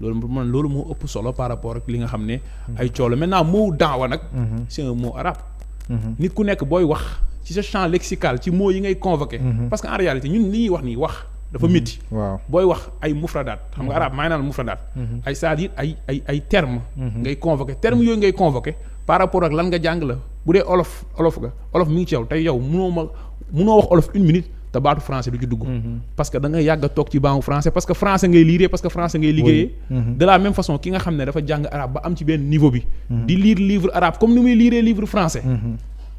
loolu moo ëpp solo par rapport ak li nga xam ne. ay coolo maintenant mot daawa nag. c'est un mot arabe. nit ku nekk booy wax ci sa champ lexical ci mots yi ngay convoquer. parce que en réalité ñun li ñuy wax nii wax. dafa métti. waaw booy wax ay mufradaat xam nga arabe maa ngi naan mufradaat. ay c'est-à-dire ay termes. ngay convoquer termes yooyu ngay convoquer par rapport ak lan nga jàng la bu dee olof mi ngi ci yow tey yow munoo wax olof une minute te baatu français du ci dugg. parce que da nga yàgg a toog ci bangu français parce que français ngay liiree parce que français ngay liggéeyee. de la même façon ki nga xam ne dafa jàng arabe ba am ci benn niveau bi. di lire livre arabe comme ni muy liiree livre français.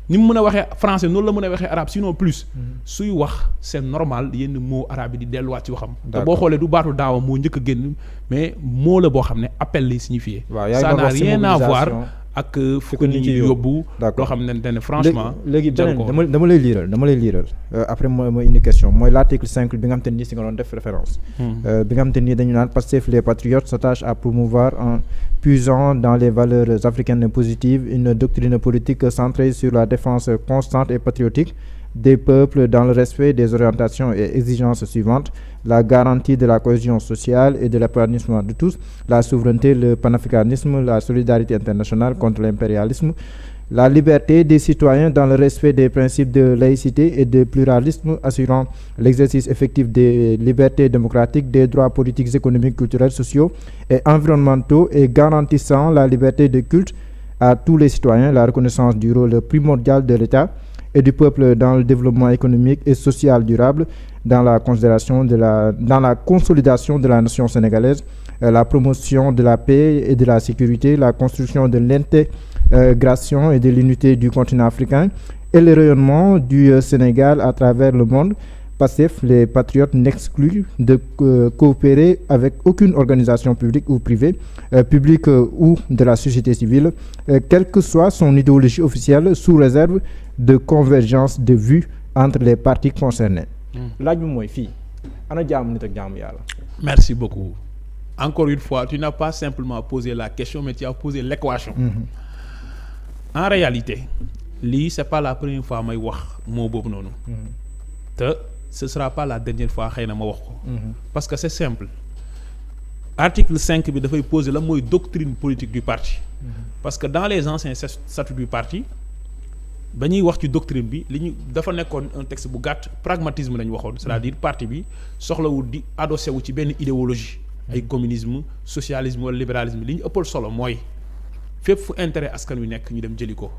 ni mu mën a waxee français noonu la mën a waxee arabe sinon plus. suy wax c'est normal yenn mots arabe yi di delluwaat ci waxam. te boo xoolee du baatu daawa moo njëkk a génn mais mot la boo xam ne appel lay signifier. ça n'a rien à voir ak fu ko nit ñi yóbbu. loo xam ne franchement. léegi beneen dama lay liiral après mooy indi question mooy l'article 5 bi nga xam te ni si nga doon def référence. bi nga xam te ni dañu naan Pastef les patriotes s'attachent à promouvoir en puisant dans les valeurs africaines positives une doctrine politique centrée sur la défense constante et patriotique des peuples dans le respect des orientations et exigences suivantes: la garantie de la cohésion sociale et de l'épanouissement de tous, la souveraineté, le panafricanisme, la solidarité internationale contre l'impérialisme, la liberté des citoyens dans le respect des principes de laïcité et de pluralisme, assurant l'exercice effectif des libertés démocratiques, des droits politiques, économiques, culturels, sociaux et environnementaux et garantissant la liberté de culte à tous les citoyens, la reconnaissance du rôle primordial de l'État et du peuple dans le développement économique et social durable, dans la considération dans la consolidation de la nation sénégalaise, la promotion de la paix et de la sécurité, la construction de l'intégration et de l'unité du continent africain et le rayonnement du Sénégal à travers le monde. Pastef, les patriotes n'excluent de coopérer avec aucune organisation publique ou privée, publique ou de la société civile, quelle que soit son idéologie officielle, sous réserve de convergence de vues entre les parties concernées. laaj bi mooy fii ana jaamu nit ak jaamu yàlla. Merci beaucoup. Encore une fois, tu n'as pas simplement posé la question, mais tu as posé l'équation. En réalité lii c'est pas la première fois may wax moo boobu noonu. te ce sera pas la dernière fois xëy na ma wax ko. parce que c'est simple. article 5 bi dafay poser la mooy doctrine politique du parti. parce que dans les anciens statuts du parti ba ñuy wax ci doctrine bi li ñu dafa nekkoon un texte bu gàtt pragmatisme lañu waxoon c'est-à-dire parti bi soxlawul di adossé wu ci benn idéologie ay communisme socialisme wala libéralisme li ñu ëppal solo mooy fépp fu intérêt askan wi nekk ñu dem jëli ko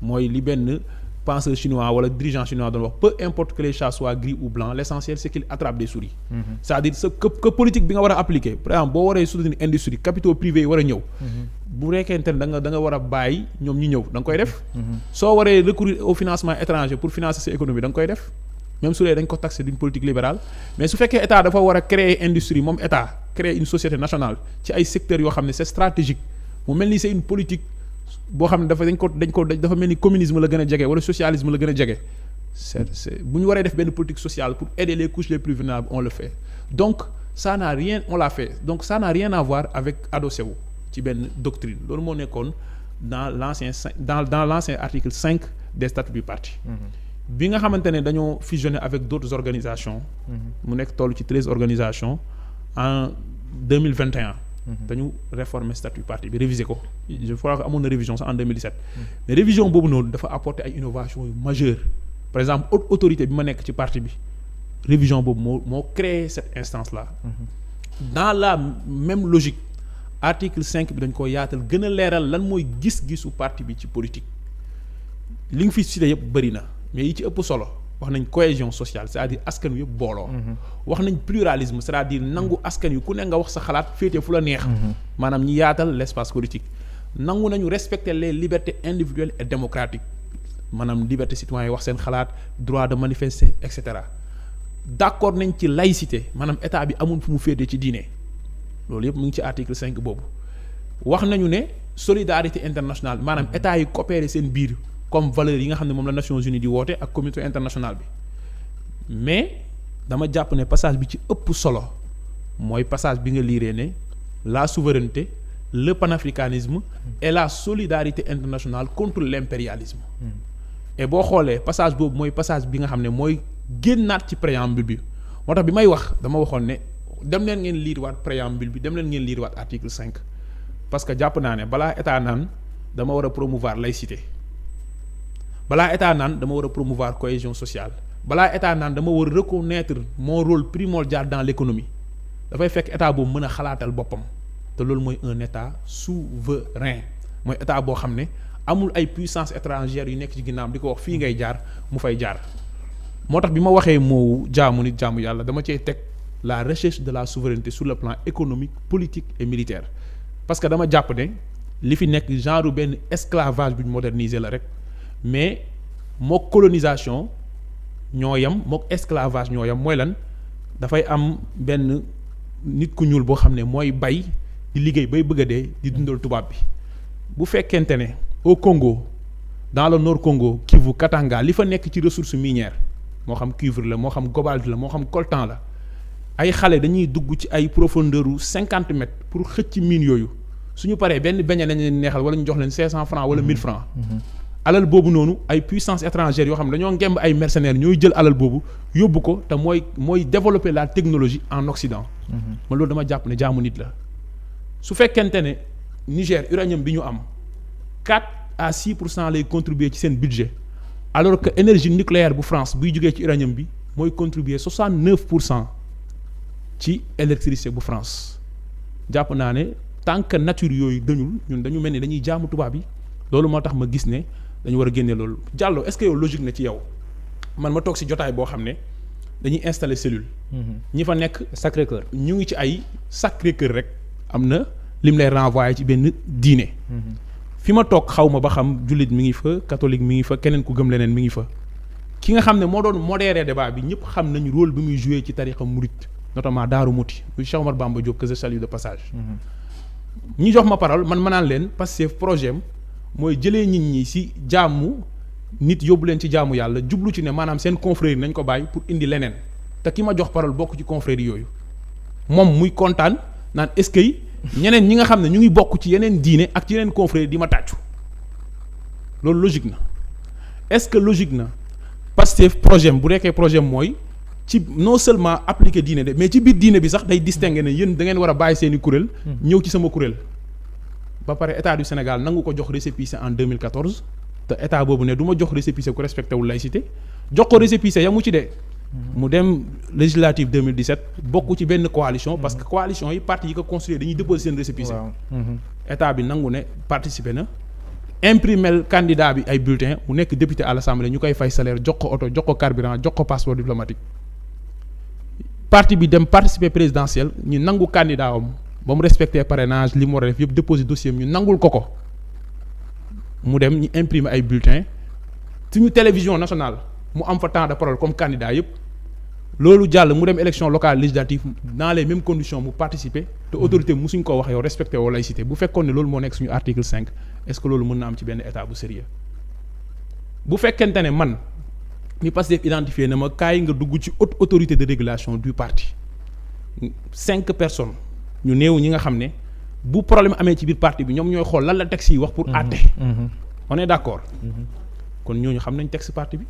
mooy li benn penseur chinois wala dirigeant chinois doon wax peu importe que les chats soient gris ou blancs l'essentiel c'est qu'ils attrapent des souris. c'est-à-dire que politique bi nga war a appliquer par exemple boo waree soutenir industrie capitaux privés yi war a ñëw. bu rekkente ne da nga war a bàyyi ñoom ñu ñëw da nga koy def. soo waree recourir au financement étranger pour financer sa économie da nga koy def même su dee dañ ko taxer d'une politique libérale mais su fekkee état dafa war a créer industrie moom état créer une société nationale ci ay secteurs yoo xam ne c'est stratégique mu mel ni c'est une politique boo xam ne dafa mel ni communisme la gën a jege wala socialisme la gën a jege c'est bu ñu waree def benn politique sociale pour aider les couches les plus vulnérables on le fait donc ça n'a rien on l'a fait donc ça n'a rien à voir avec adossé wu ci benn doctrine loolu moo nekkoon dans l'ancien article 5 des statuts du parti bi nga xamante ne dañoo fusionner avec d'autres organisations mu nekk toll ci 13 organisations en 2021 dañu réformer statut parti bi réviser ko je crois que amoon na révision sax en 2017 mais révision boobu noonu dafa apporter ay innovations yu majeures par exemple haute autorité bi ma nekk ci parti bi révision boobu moo créé cette instance là dans la même logique article 5 bi dañ ko yaatal gën a leeral lan mooy gis-gisu parti bi ci politique li nga fi cité yëpp bëri na mais yi ci ëpp solo wax nañ cohésion sociale c'est-à-dire askan wi yëpp booloo wax nañ pluralisme c'est-à-dire nangu askan wi ku ne nga wax sa xalaat féete fu la neex maanaam ñi yaatal l'espace politique nangu nañu respecter les libertés individuelles et démocratiques maanaam liberté citoyen yi wax seen xalaat droit de manifester et cetera d'accord nañ ci laïcité maanaam état bi amul fu mu féete ci diine loolu yëpp mu ngi ci article 5 boobu wax nañu ne solidarité internationale maanaam état yi coopérer seen biir comme valeurs yi nga xam ne moom la Nations Unies di woote ak communauté internationale bi mais dama jàpp ne passage bi ci ëpp solo mooy passage bi nga liiree ne la souveraineté le panafricanisme et la solidarité internationale contre l'impérialisme et boo xoolee passage boobu mooy passage bi nga xam ne mooy génnaat ci préambule bi moo tax bi may wax dama waxoon ne dem leen ngeen liir waat préambule bi dem leen ngeen liir waat article 5 parce que jàpp naa ne balaa état naan dama war a promouvoir laïcité balaa état naan dama war a promouvoir cohésion sociale balaa état naan dama war a reconnaître mon rôle primordial dans l'économie dafay fekk état boobu mën a xalaatal boppam te loolu mooy un état souverain mooy état boo xam ne amul ay puissance étrangère yu nekk ci ginnaam di ko wax fii ngay jaar mu fay jaar moo tax bi ma waxee moowu jaamu nit jaamu yàlla dama cey teg la recherche de la souveraineté sur le plan économique politique et militaire parce que dama jàpp ne li fi nekk genre benn esclavage bu ñu moderniser la rek mais mook colonisation ñoo yem mook esclavage ñoo yem mooy lan dafay am benn nit ku ñuul boo xam ne mooy bay di liggéey bay bëgg a dee di dundal tubaab bi bu fekkente ne au Congo dans le nord Congo Kivu Katanga li fa nekk ci ressource minière moo xam cuivre la moo xam cobalt la moo xam coltan la ay xale dañuy dugg ci ay profondeur u 50 mètres pour xëcc mine yooyu suñu paree benn beñe lañ leen neexal wala ñu jox leen 500 francs wala 1000 francs alal boobu noonu ay puissance étrangère yoo xam ne dañoo ngemb ay mercenaires ñooy jël alal boobu yóbbu ko te mooy développer la technologie en Occident ma loolu dama jàpp ne jaamu nit la su fekkente ne Niger uranium bi ñu am 4 à 6% lay contribuer ci seen budget alors que énergie nucléaire bu France buy jógee ci uranium bi mooy contribuer 69% ci électricité bu France jàpp naa ne tant que nature yooyu dañul ñun dañu mel ni dañuy jaamu tubaab yi loolu moo tax ma gis ne dañu war a génne loolu Diallo est-ce que yow logique na ci yow man ma toog ci jotaay boo xam ne dañuy installer cellule ñi fa nekk Sacré-Cœur ñu ngi ci ay Sacré-Cœur rek am na lim lay renvoyer ci benn diine fi ma toog xaw ma ba xam jullit mi ngi fa catholique mi ngi fa keneen ku gëm leneen mi ngi fa ki nga xam ne moo doon modérer débat bi ñëpp xam nañu rôle bi muy jouer ci tarixa murit notamment Daaru Muti muy Cheikh Omar Bamba Diop que je salue de passage ñi jox ma parole man ma naan leen Pastef projet am mooy jëlee nit ñi ci jaamu nit yóbbu leen ci jaamu yàlla jublu ci ne maanaam seen confrérie nañ ko bàyyi pour indi leneen te ki ma jox parole bokk ci confrérie yooyu moom muy kontaan naan est-ce que ñeneen ñi nga xam ne ñu ngi bokk ci yeneen diine ak ci yeneen confrérie di ma tàccu loolu logique na est-ce que logique na Pastef projet bu nekkee projet mooy ci non seulement appliquer diine de mais ci biir diine bi sax day distinguer ne yéen da ngeen war a bàyyi seeni kuréel ñëw ci sama kuréel ba pare état du Sénégal nangu ko jox récépissé en 2014 te état boobu ne du ma jox récépissé ku respecté wul laïcité jox ko récépissé yamu ci de mu dem législative 2017 bokk ci benn coalition parce que coalition yi parti yi ko construire dañuy déposer seen récépissé état bi nangu ne participer na imprimer candidat bi ay bulletins mu nekk député à l'Assemblée ñu koy fay salaire jox ko oto jox ko carburant jox ko passeport diplomatique parti bi dem participer présidentielle ñu nangu candidat am ba mu respecté parrainage li mu war a def yëpp déposer dossier ñu nangul ko mu dem ñu imprimer ay bulletins suñu télévision nationale mu am fa temps de parole comme candidat yëpp loolu jàll mu dem élection locale législative dans les mêmes conditions mu participer te autorité musuñ ko wax yow respecté woo laïcité bu fekkoon ne loolu moo nekk suñu article 5 est-ce que loolu mën na am ci benn état bu sérieux bu fekkente ne man mi Pastef identifié na ma kaay nga dugg ci haute autorité de régulation du parti 5 personnes ñu néew ñi nga xam ne bu problème amee ci biir parti bi ñoom ñooy xool lan la texte yi wax pour àtte on est d'accord kon ñooñu xam nañ texte parti bi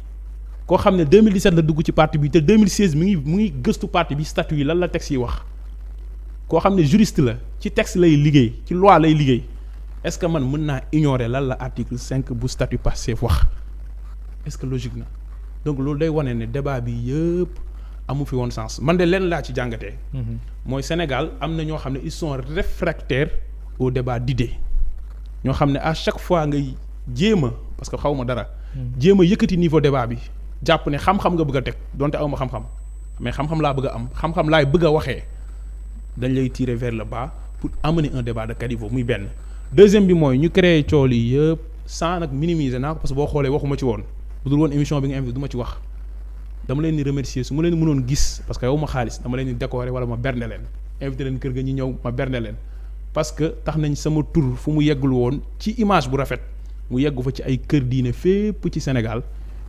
koo xam ne 2017 la dugg ci parti bi te 2016 mu ngi gëstu parti bi statut yi lan la texte yi wax koo xam ne juriste la ci texte lay liggéey ci loi lay liggéey est-ce que man mën naa ignorer lan la article 5 bu statut Pastef wax est-ce que logique na donc loolu day wane ne débat bi yëpp amu fi woon sens man de leen laa ci jàngatee. mooy Sénégal am na ñoo xam ne ils sont réfractaires au débat d'idées ñoo xam ne à chaque fois ngay jéem a parce que xaw ma dara. jéem a yëkkati niveau débat bi jàpp ne xam-xam nga bëgg a teg donte aw ma xam-xam mais xam-xam laa bëgg a am xam-xam laay bëgg a waxee dañ lay tirer vers le bas pour amener un débat de caniveau muy benn. deuxième bi mooy ñu créer cool yi yëpp sans nag minimiser naa ko parce que boo xoolee waxuma ci woon bu dul woon émission bi nga invité du ma ci wax. dama leen di remercier su ma leen mënoon gis parce que yow ma xaalis dama leen di décorer wala ma berne leen invité leen kër ga ñu ñëw ma berne leen parce que tax nañ sama tur fu mu yeggul woon ci image bu rafet mu yeggu fa ci ay kër diine fépp ci Sénégal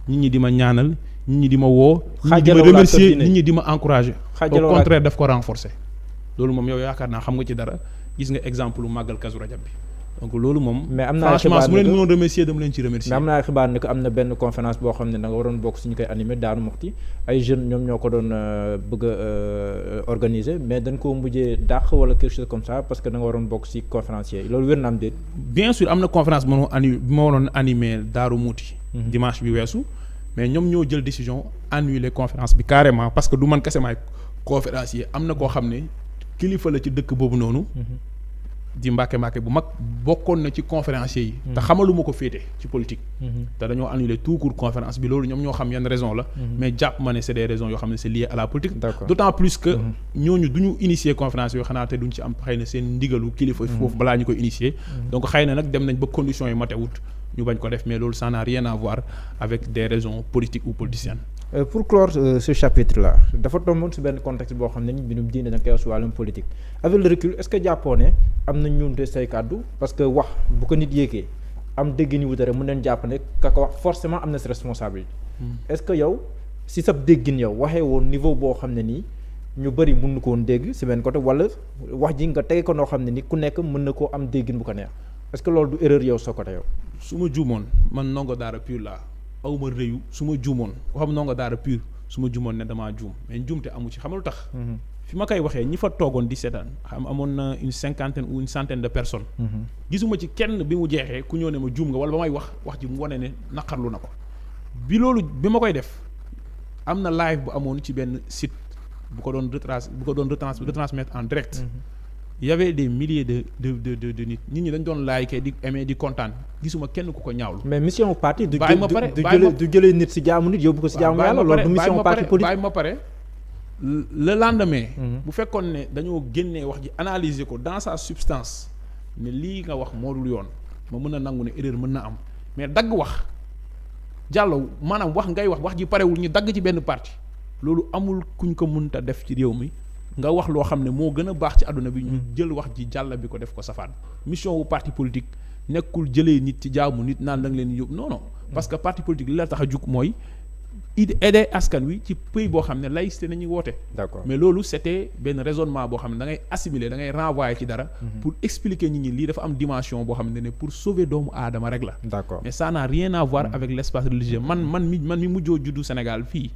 nit ñi di ma ñaanal nit ñi di ma woo nit ñi di ma remercier nit ñi di ma encourager au contraire daf ko renforcer loolu moom yow yaakaar naa xam nga ci dara gis nga exemple lu màggal Kazu Rajab bi donc loolu moom. mais am naa franchement su ma leen mënoon remercier dama leen ci remercier. mais am naa xibaar ne que am na benn conférence boo xam ne da nga waroon bokk suñu koy animé Daaru Muxti ay jeunes ñoom ñoo ko doon bëgg a organiser mais dañ koo mujjee dàq wala quelque chose comme ça parce que da nga waroon bokk ci conférencier loolu wér na am déet. bien sûr am na conférence bi ma waroon animé Daaru Muxti. dimanche bi weesu. mais ñoom ñoo jël décision annuler conférence bi carrément parce que du man kese maay conférencier am na koo xam ne kilifa la ci dëkk boobu noonu. di Mbàkke bu mag bokkoon na ci conférencier yi. te xamaluma ko féete ci politique. te dañoo annuler tout court conférence bi loolu ñoom ñoo xam yan raison la. mais jàpp ma ne c'est des raisons yoo xam ne c'est lié à la politique. d'autant plus que ñooñu du ñu initier conférence yoo xanaa te duñ ci am xëy na seen ndigalu kilifa foofu balaa ñu koy initier. donc xëy na nag dem nañ ba conditions yi matewut ñu bañ ko def mais loolu ça n'a rien à voir avec des raisons politiques ou politiciennes. Pour clore ce chapitre-là dafa tomboon si benn contexte boo xam ne ni mbirum diine da nga koy wax si wàllum politique avec le recul est-ce que jàppoo ne am na ñuunte say kàddu parce que wax bu ko nit yéegee am dégg ni wutare mën nañ jàpp ne ka ko wax forcément am na si responsabilité. est-ce que yow si sa déggin yow waxee woon niveau boo xam ne nii ñu bëri mën na ko woon dégg si benn côté wala wax ji nga tege ko noo xam ne ni ku nekk mën na koo am déggin bu ko neex est-ce que loolu du erreur yow sa côté yow. su ma juumoon man ndongo daara pur la aw ma rëyu su ma juumoon ko xam ndongo daara pur su ma juumoon ne damaa juum mais njuumte amu ci xam lu tax. fi ma koy waxee ñi fa toogoon di seetaan xam amoon na une cinquantaine ou une centaine de personnes. gisuma ci kenn bi mu jeexee ku ñëw ne ma juum nga wala ba may wax ji mu wane ne naqarlu na ko. bi ma koy def am na live bu amoon ci benn site bu ko doon retransmettre en direct. Il y avait des milliers de nit ñi dañ doon liker di aimer di kontaan gisuma kenn ku ko ñaawlu. mais mission parti du jëlee nit si jaamu nit yóbbu ko si jaamu yàlla loolu du mission parti politique bàyyi ma pare le lendemain. bu fekkoon ne dañoo génnee wax ji analyser ko dans sa substance ne lii nga wax moo dul yoon ma mën a nangu ne erreur mën na am mais dagg wax jàllo maanaam wax ngay wax ji parewul ñu dagg ci benn parti loolu amul kuñ ko mënta def ci réew mi. nga wax loo xam ne moo gën a baax ci àdduna bi ñu jël wax ji jàll bi ko def ko safaan mission wu parti politique nekkul jëlee nit ci jaamu nit naan da nga leen yóbbu non parce que parti politique li la tax a jug mooy aider askan wi ci pays boo xam ne laïcité nañuy woote. D'accord mais loolu c'était benn raisonnement boo xam ne da ngay assimiler da ngay renvoyer ci dara. pour expliquer nit ñi lii dafa am dimension boo xam ne pour sauver doomu aadama rek la. D'accord mais ça n'a rien à voir avec l'espace religieux man mi mujjoo juddu Sénégal fii.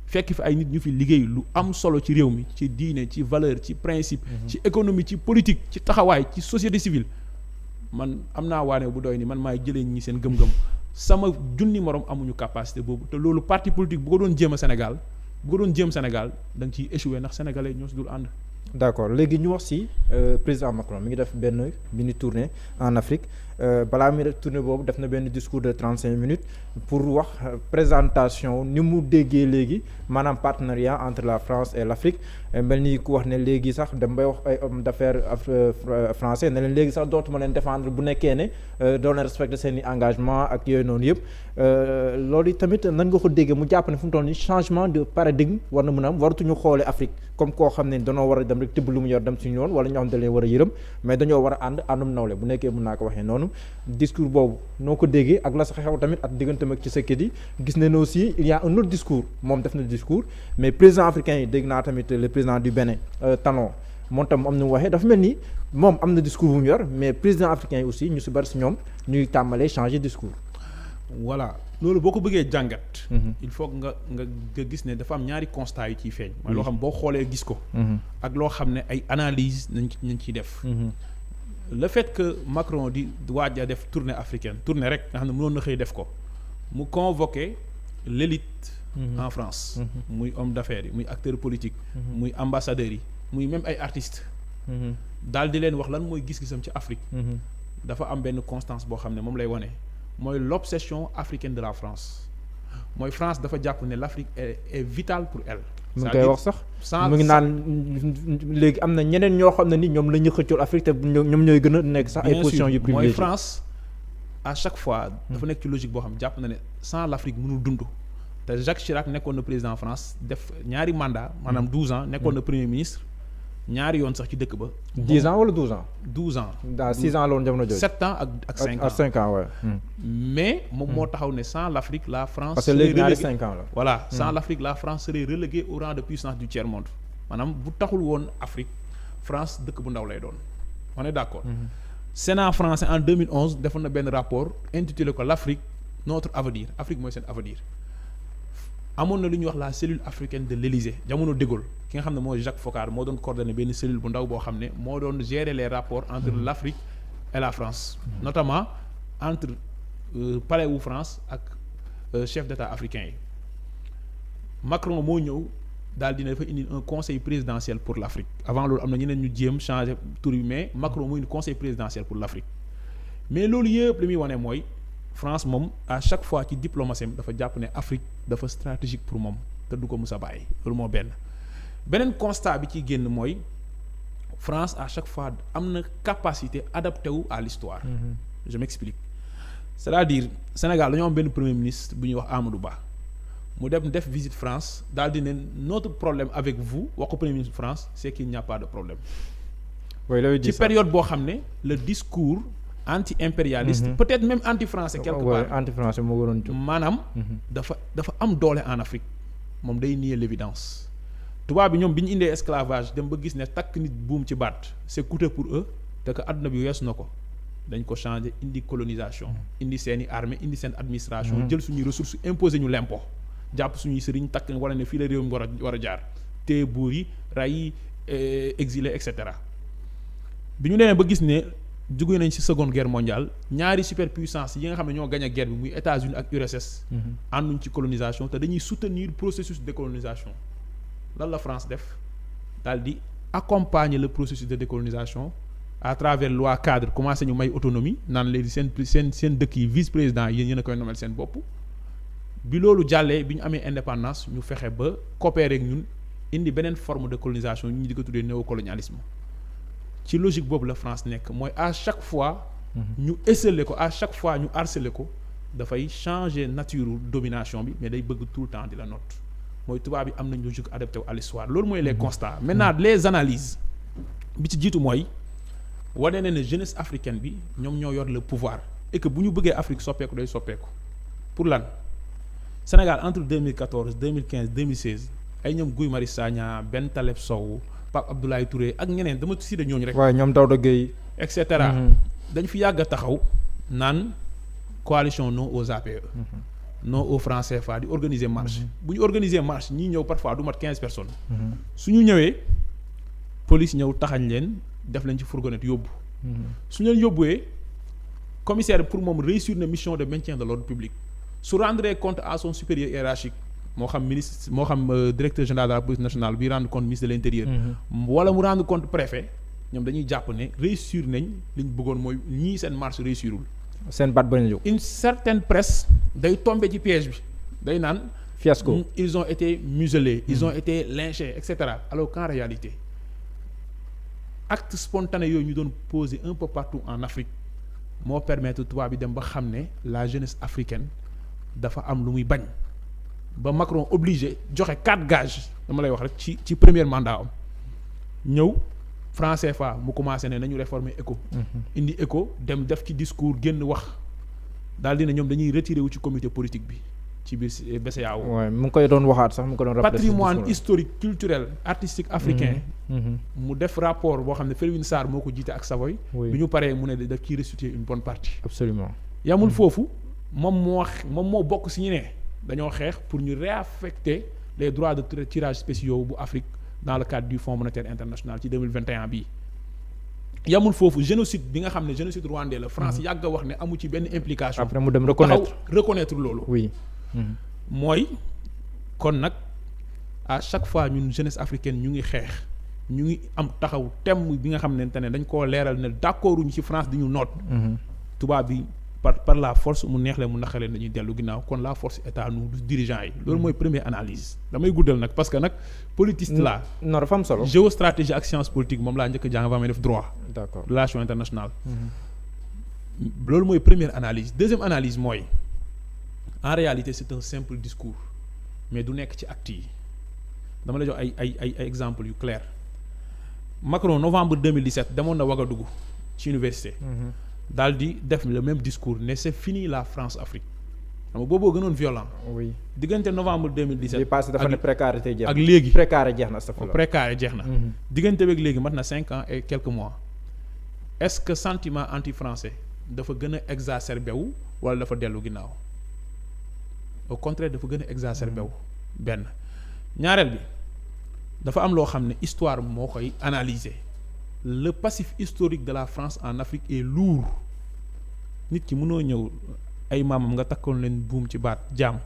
fekk fi ay nit ñu fi liggéey lu am solo ci réew mi ci diine ci valeur ci principe ci économie ci politique ci taxawaay ci société civile man am naa waane bu doy ni man maay jëlee ñi seen gëm-gëm sama junni morom amuñu capacité boobu te loolu parti politique bu ko doon jéem Sénégal da nga ciy échoué ndax sénégalais ñoo si dul ànd. d'accord léegi ñu wax ci président Macron mi ngi def benn mini tournée en Afrique balaa muy def tournée boobu def na benn discours de 35 minutes pour wax présentation ni mu déggee léegi maanaam partenariat entre la France et l'Afrique mel ni ku wax ne léegi sax dem bay wax ay hommes d'affaires français ne leen léegi sax dootuma leen défendre bu nekkee ne doo leen respecter seen i engagement ak yooyu noonu yëpp loolu tamit nan nga ko déggee mu jàpp ne fu mu toll nii changement de paradigme war na mën a am waratuñu xoole Afrique comme koo xam ne danoo war a dem rek tibb lu mu yor dem suñu yoon wala ñoo xam ne da leen war a yërëm mais dañoo war a àndum nawle bu nekkee mën naa ko waxee noonu discours boobu noo ko déggee ak la sa xew tamit ak digganteem ak Tshisekedi gis nañ aussi il y a un autre discours moom def na discours mais président africain yi dégg naa tamit le président du Bénin Talon moom tam am na mu waxee dafa mel ni moom am na discours bu mu yor mais président africain yi aussi ñu si bari si ñoom ñuy tàmbalee changer discours. voilà loolu boo ko bëggee jàngat. il faut nga gis ne dafa am ñaari constat yu ciy feeñ. mooy loo xam boo xoolee gis ko. ak loo xam ne ay analyse nañ ciy def. le fait que Macron di waaj a def tournée africaine tournée rek nga xam ne mënoon na xëy def ko mu convoqué l'élite en France. muy homme d'affaires yi muy acteur politique. muy ambassadeurs yi muy même ay artistes. daal di leen wax lan mooy gis-gisam ci Afrique. dafa am benn constance boo xam ne moom lay wane. mooy l'obsession africaine de la France mooy France dafa jàpp ne l'Afrique est vitale pour elle. mu ngi koy wax sax mu ngi naan léegi am na ñeneen ñoo xam ne ni ñoom la ñu xëccool Afrique te ñoom ñooy gën a nekk sax ay positions yu privilégiées. mooy France à chaque fois dafa nekk ci logique boo xam jàpp na ne sans l'Afrique mënul dund. te Jacques Chirac nekkoon na président France def ñaari mandat maanaam 12 ans nekkoon na premier ministre. ñaari yoon sax ci dëkk ba. 10 ans wala 12 ans. 12 ans. daa 6 ans la woon jamono jooju. 7 ans ak 5 ans ak 5 ans waaye. mais moom moo taxaw ne sans l'Afrique la France. parce que léegi ñaari 5 ans la. voilà sans l'Afrique la France serait reléguée au rang de puissance du tiers monde maanaam bu taxul woon Afrique France dëkk bu ndaw lay doon on est d'accord. Sénat français en 2011 defoon na benn rapport intitulé ko l'Afrique notre avenir Afrique mooy seen avenir. amoon na lu ñuy wax la cellule africaine de l'Élysée jamono de Gaulle ki nga xam ne mooy Jacques Foccart moo doon coordonné benn cellule bu ndaw boo xam ne moo doon gérer les rapports entre l'Afrique et la France notamment entre palais wu France ak chef d'État africain yi Macron moo ñëw daal dina dafa indi un conseil présidentiel pour l'Afrique avant loolu am na ñeneen ñu jéem changer tur bi mais Macron moo indi conseil présidentiel pour l'Afrique mais loolu yëpp li muy wane mooy France moom à chaque fois ci diplomatie dafa jàpp ne Afrique dafa stratégique pour moom te du ko mus a bàyyi loolu moo beneen constat bi ci génn mooy France à chaque fois am na capacité adapté wu à l'histoire je m'explique c'est-à-dire Sénégal dañoo am benn premier ministre bu ñuy wax Amadou Ba mu dem def visite France daal di ne notre problème avec vous wax ko premier ministre France c'est qu'il n'y a pas de problème ci période boo xam ne le discours anti-impérialiste peut-être même anti-français quelque part anti-français moo waroon jóg maanaam dafa am doole en Afrique moom day nier l'évidence tubaab bi ñoom bi ñu indee esclavage dem ba gis ne takk nit buum ci baat c'est coûteux pour eux te que adduna bi weesu na ko dañ ko changer indi colonisation indi seeni armée indi seen administration jël suñuy ressources imposer ñu l'impôt jàpp suñuy sëriñ takk wala ne fii la réew mi war a jaar téye buur yi ray yi exilé et cetera bi ñu demee ba gis ne jóge nañ ci seconde guerre mondiale ñaari superpuissance yi nga xam ne ñoo gagné guerre bi muy États-Unis ak URSS ànduñ ci colonisation te dañuy soutenir processus de décolonisation lan la France def daal di accompagner le processus de décolonisation à travers loi cadre commencé ñu may autonomie naan léegi seen dëkk yi vice président yi yéen a koy nommer seen bopp bi loolu jàllee bi ñu amee indépendance ñu fexe ba coopérer ak ñun indi beneen forme de colonisation ñu di ko tuddee néocolonialisme ci logique boobu la France nekk mooy à chaque fois ñu esseler ko à chaque fois ñu harceler ko dafay changer nature domination bi mais day bëgg tout le temps di la note mooy tubaab bi am nañ logique adapté à l'histoire loolu mooy les constats maintenant les analyses bi ci jiitu mooy wane ne jeunesse africaine bi ñoom ñoo yor le pouvoir et que bu ñu bëggee Afrique soppeeku day soppeeku pour lan Sénégal entre 2014 2015 2016 ay ñoom Guy Marius Sagna Ben Taleb Sow Pape Abdoulaye Touré ak ñeneen dama cité ñooñu rek. waaye ñoom Daouda Gueye et cetera. dañ fi yàgg a taxaw naan coalition non aux APE. non aux francs CFA di organiser marche. bu ñu organiser marche ñii ñëw parfois du mat 15 personnes. su ñu ñëwee police ñëw taxañ leen def leen ci fourgonnette yóbbu. su ñu leen yóbbuwee commissaire pour moom réussir na mission de maintien de l'ordre public su rendre compte à son supérieur hiérarchique moo xam ministre moo xam directeur général de la police nationale bi rendre compte ministre de l'intérieur wala mu rendre compte préfet ñoom dañuy jàpp ne réussir nañ li ñu bëggoon mooy ñii seen marche réussirul seen baat bañ a jóg. une certaine presse day tomber ci piège bi day naan fiasco ils ont été muselés ils ont été lynchés et cetera alors qu'en réalité acte spontané yooyu ñu doon poser un peu partout en Afrique moo permettre tubaab bi dem ba xam ne la jeunesse africaine dafa am lu muy bañ ba Macron obligé joxe 4 gages dama lay wax rek ci premier mandat am ñëw franc CFA mu commencé ne nañu réformer ECO indi ECO dem def ci discours génn wax daal dina ñoom dañuy retiré wu ci comité politique bi ci biir BCEAO. waaw mu ngi koy doon waxaat sax mu ngi ko doon rappelé patrimoine historique culturel artistique africain mu def rapport boo xam ne Felwine Sarr moo ko jiite ak Savoy bi ñu paree mu ne daf ciy restituer une bonne partie absolument yamul foofu moom moo bokk si ñu ne dañoo xeex pour ñu réaffecter les droits de tirage spéciaux bu Afrique dans le cadre du Fonds monétaire international ci 2021 bii yamul foofu génocide bi nga xam ne génocide rwandais la France yàgg a wax ne amu ci benn implication après mu dem reconnaître loolu oui mooy kon nag à chaque fois ñun jeunesse africaine ñu ngi xeex ñu ngi am taxaw thème bi nga xam ne dañ koo leeral ne d'accorduñu ci France di ñu noot tubaab bi par la force mu neex leen mu naqalee dañuy dellu ginnaaw kon la force est à nous dirigeants yi loolu mooy première analyse damay guddal nag parce que nag politiste la non dafa am solo géostratégie ak science politique moom laa njëkk a jàng avant may def droit d'accord relation internationale loolu mooy première analyse deuxième analyse mooy en réalité c'est un simple discours mais du nekk ci actes yi dama la jox ay exemples yu clair Macron novembre 2017 demoon na Ouagadougou ci université daal di def le même discours ne c'est fini la France-Afrique xam nga booboo gënoon violent oui diggante novembre 2017 bi passé dafa ne précarité jeex na ak léegi précaré jeex na astafurlah précaré jeex na diggante beeg léegi mat na 5 ans et quelques mois est-ce que sentiment anti-français dafa gën a exacerbé wu wala dafa dellu ginnaaw au contraire dafa gën a exacerbé wu benn ñaareel bi dafa am loo xam ne histoire moo koy analyser le passif historique de la France en Afrique est lourd nit ki mënoo ñëw ay maamam nga takkoon leen buum ci baat jaam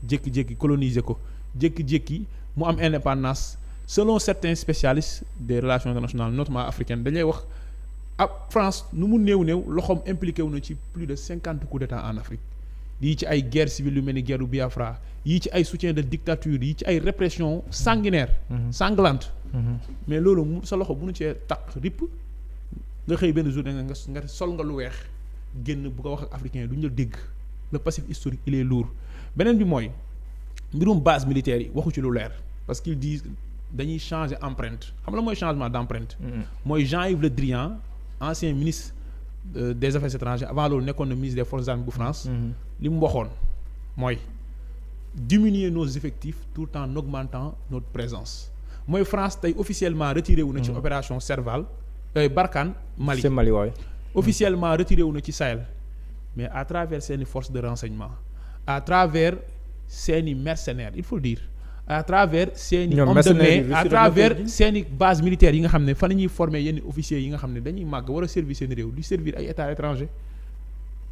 jékki-jékki coloniser ko jékki-jékki mu am indépendance selon certains spécialistes des relations internationales notamment africaines dañuy wax ab France nu mu néew loxoom impliqué wu na ci plus de 50 coups d'état en Afrique yii ci ay guerre civile yu mel ni guerre du Biafra yii ci ay soutien de dictature yii ci ay répression sanguinaire sanglante mais loolu sa loxo mënu cee taq ripp nga xëy benn jour nga sol nga lu weex génn bu ko wax ak africain duñu la dégg le passif historique il est lourd beneen bi mooy mbirum base militaire yi waxu ci lu leer parce qu'ils disent dañuy changer empreinte xam la mooy changement d'empreinte mooy Jean-Yves Le Drian ancien ministre des affaires étrangères avant loolu nekkoon na ministre des forces armées bu France li mu waxoon mooy diminuer nos effectifs tout en augmentant notre présence mooy France tey officiellement retiré wu na ci opération Serval Barkhane Mali waay officiellement retiré wu na ci Sahel mais à travers seeni forces de renseignement à travers seeni mercenaires il faut le dire à travers seeni hommes de main à travers seeni base militaire yi nga xam ne fa la ñuy former yenn officiers yi nga xam ne dañuy màgg war a servir seen réew di servir ay états étrangers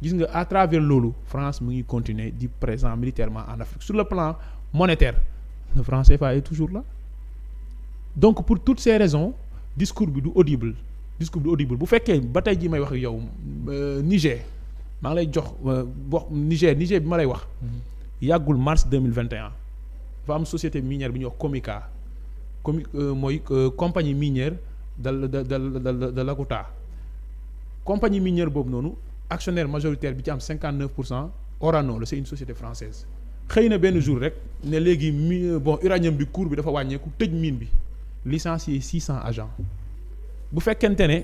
gis nga à travers loolu France mu ngi continuer di présent militairement en Afrique sur le plan monétaire le franc CFA est toujours là donc pour toutes ces raisons discours bi du audible bu fekkee ba tey jii may wax ak yow Niger maa ngi lay jox wax Niger bi ma lay wax yàggul mars 2021 dafa am société minière bi ñuy wax mooy compagnie minière de l'Akuta compagnie minière boobu noonu actionnaire majoritaire bi ci am 59% Orano la c'est une société française xëy na benn jour rek ne léegi uranium bi cours bi dafa wàññeeku tëj mine bi licencier 600 agents bu fekkente ne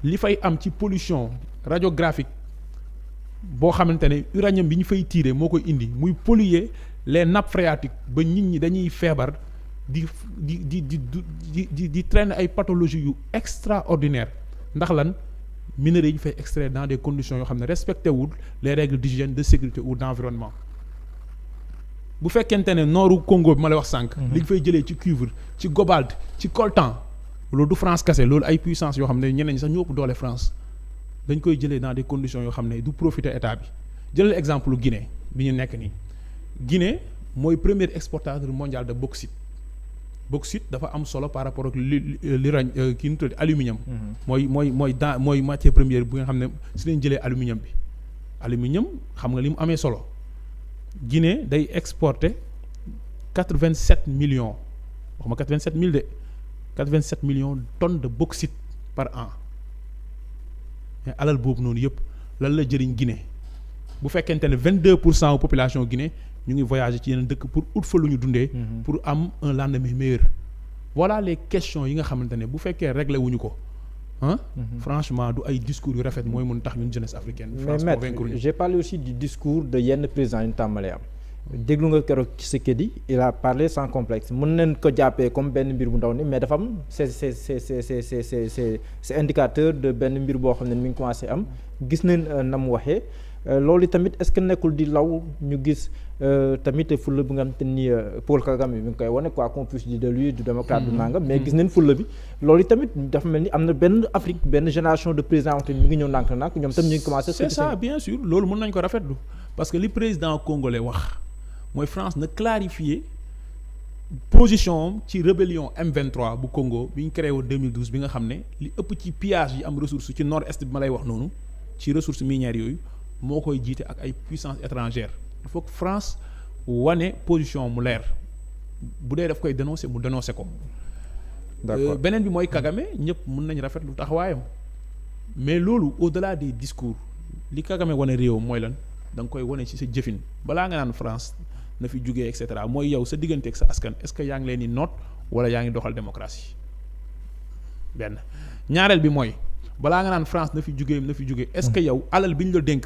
li fay am ci pollution radiographique boo xamante ne uranium bi ñu fay tirer moo koy indi muy polluer les nappes phréatiques ba nit ñi dañuy feebar di traîner ay pathologies yu extraordinaires ndax lan minerais yi ñu fay extraire dans des conditions yoo xam ne respecté wul les règles d'hygiène de sécurité ou d'environnement bu fekkente ne nooru Congo bi ma lay wax sànq. li ñu fay jëlee ci cuivre ci cobalt ci coltan loolu du France kese loolu ay puissance yoo xam ne ñeneen ñi sax ñu ëpp doole France dañ koy jëlee dans des conditions yoo xam ne du profiter état bi jëlal exemple Guinée bi ñu nekk nii Guinée mooy premier exportateur mondial de bauxite. Bauxite dafa am solo par rapport ak l'uranium kii nu tudd aluminium. mooy matière première bu nga xam ne si lañ jëlee aluminium bi. aluminium xam nga li mu amee solo Guinée day exporter 87 millions waxuma 87 000 de 87 millions de tonnes de bauxite par an mais alal boobu noonu yëpp lan la jëriñ Guinée bu fekkente ne 22% population Guinée ñu ngi voyager ci yeneen dëkk pour ut fa lu ñu dundee. pour am un lendemain meilleur. voilà les questions yi nga xamante ne bu fekkee réglé wuñu ko franchement du ay discours yu rafet mooy mun tax ñun jeunesse africaine. mais maître j'ai parlé aussi du discours de yenn présidents yu ñu tàmbalee am. déglu nga keroog Tshisekedi il a parlé sans complexe mën nañ ko jàppee comme benn mbir bu ndaw ni mais dafa am c'est indicateur de benn mbir boo xam ne mi ngi commencé am gis nañ na mu waxee loolu tamit est-ce que nekkul di law ñu gis tamit fulla bi nga xam te ni Paul Kagame mi ngi koy wane quoi qu'on puisse dire de lui du démocrate du nangam mais gis nañ fulla bi loolu tamit dafa mel ni am na benn Afrique benn génération de présidents te mi ngi ñëw ndànk ñoom tam ñu ngi commencé. c'est ça bien sûr loolu mën nañ ko rafetlu parce que li président congolais wax. mooy France na clarifier position ci rébellion M23 bu Congo bi ñu créé woon 2012 bi nga xam ne li ëpp ci pillage yi am ressource ci nord-est bi ma lay wax noonu ci ressources minières yooyu moo koy jiite ak ay puissances étrangères il faut que France wane position mu leer bu dee daf koy dénoncer mu dénoncer ko. d'accord beneen bi mooy Kagame ñëpp mën nañ rafetlu taxawaayam mais loolu au-delà des discours li Kagame wane réew mooy lan da nga koy wane ci sa jëfin balaa nga naan France. na fi jugee et cetera mooy yow sa diggante ak sa askan est-ce que yaa ngi leen di noot wala yaa ngi doxal démocratie benn ñaareel bi mooy balaa nga naan France na fi jugee est-ce que yow alal bi ñu la dénk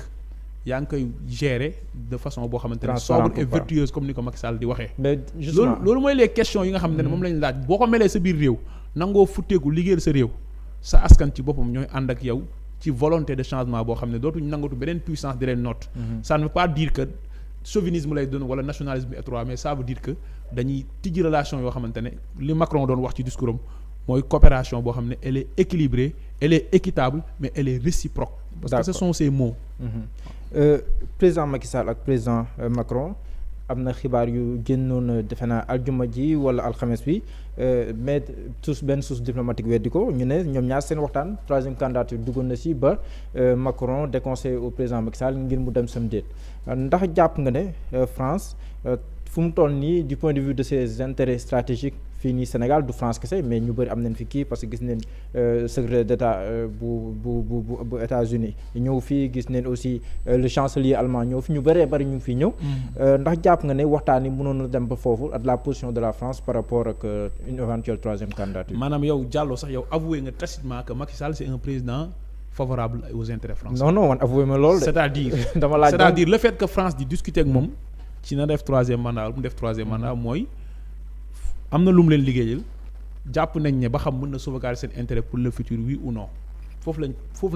yaa ngi koy gérer de façon boo xamante ne sobre et vertueuse comme ni ko Macky Sall di waxee. mais justement loolu mooy les questions yi nga xamante ne moom lañu laaj boo ko melee sa biir réew nangoo futteeku liggéeyal sa réew sa askan ci boppam ñooy ànd ak yow ci volonté de changement boo xam ne dootuñu nangatu beneen puissance di leen noot. ça ne veut pas dire que. chauvinisme lay doon wala nationalisme étroit mais ça veut dire que dañuy tijji relation yoo xamante ne li Macron doon wax ci discours am mooy coopération boo xam ne elle est équilibrée elle est équitable mais elle est réciproque. parce que ce sont ces mots. président Macky Sall ak président Macron am na xibaar yu génnoon defe naa aljuma ji wala alxames bi mais benn source diplomatique weddi ko ñu ne ñoom ñaar seen waxtaan troisième candidature duggoon na si ba Macron déconseillé au président Macky Sall ngir mu dem sam déet ndax jàpp nga ne France fu mu toll nii du point de vue de ses intérêts stratégiques fii nii Sénégal du France kese mais ñu bëri am nañ fi kii parce que gis neen secrétaire d'État bu États-Unis ñëw fii gis neen aussi le chancelier allemand ñëw fi ñu bëree bëri ñu ngi fi ñëw ndax jàpp nga ne waxtaan yi mënoon na dem ba foofu ak la position de la France par rapport ak une éventuelle troisième candidature. maanaam yow Diallo sax yow avoué nga tacitement que Macky Sall c'est un président favorable aux intérêts français. non man avoué ma loolu de. c'est-à-dire le fait que France di discuter ak moom ci na def troisième mandat mu def troisième mandat mooy am na lu mu leen liggéeyal jàpp nañ ne ba xam mën na sauvegarder seen intérêt pour le futur oui ou non foofu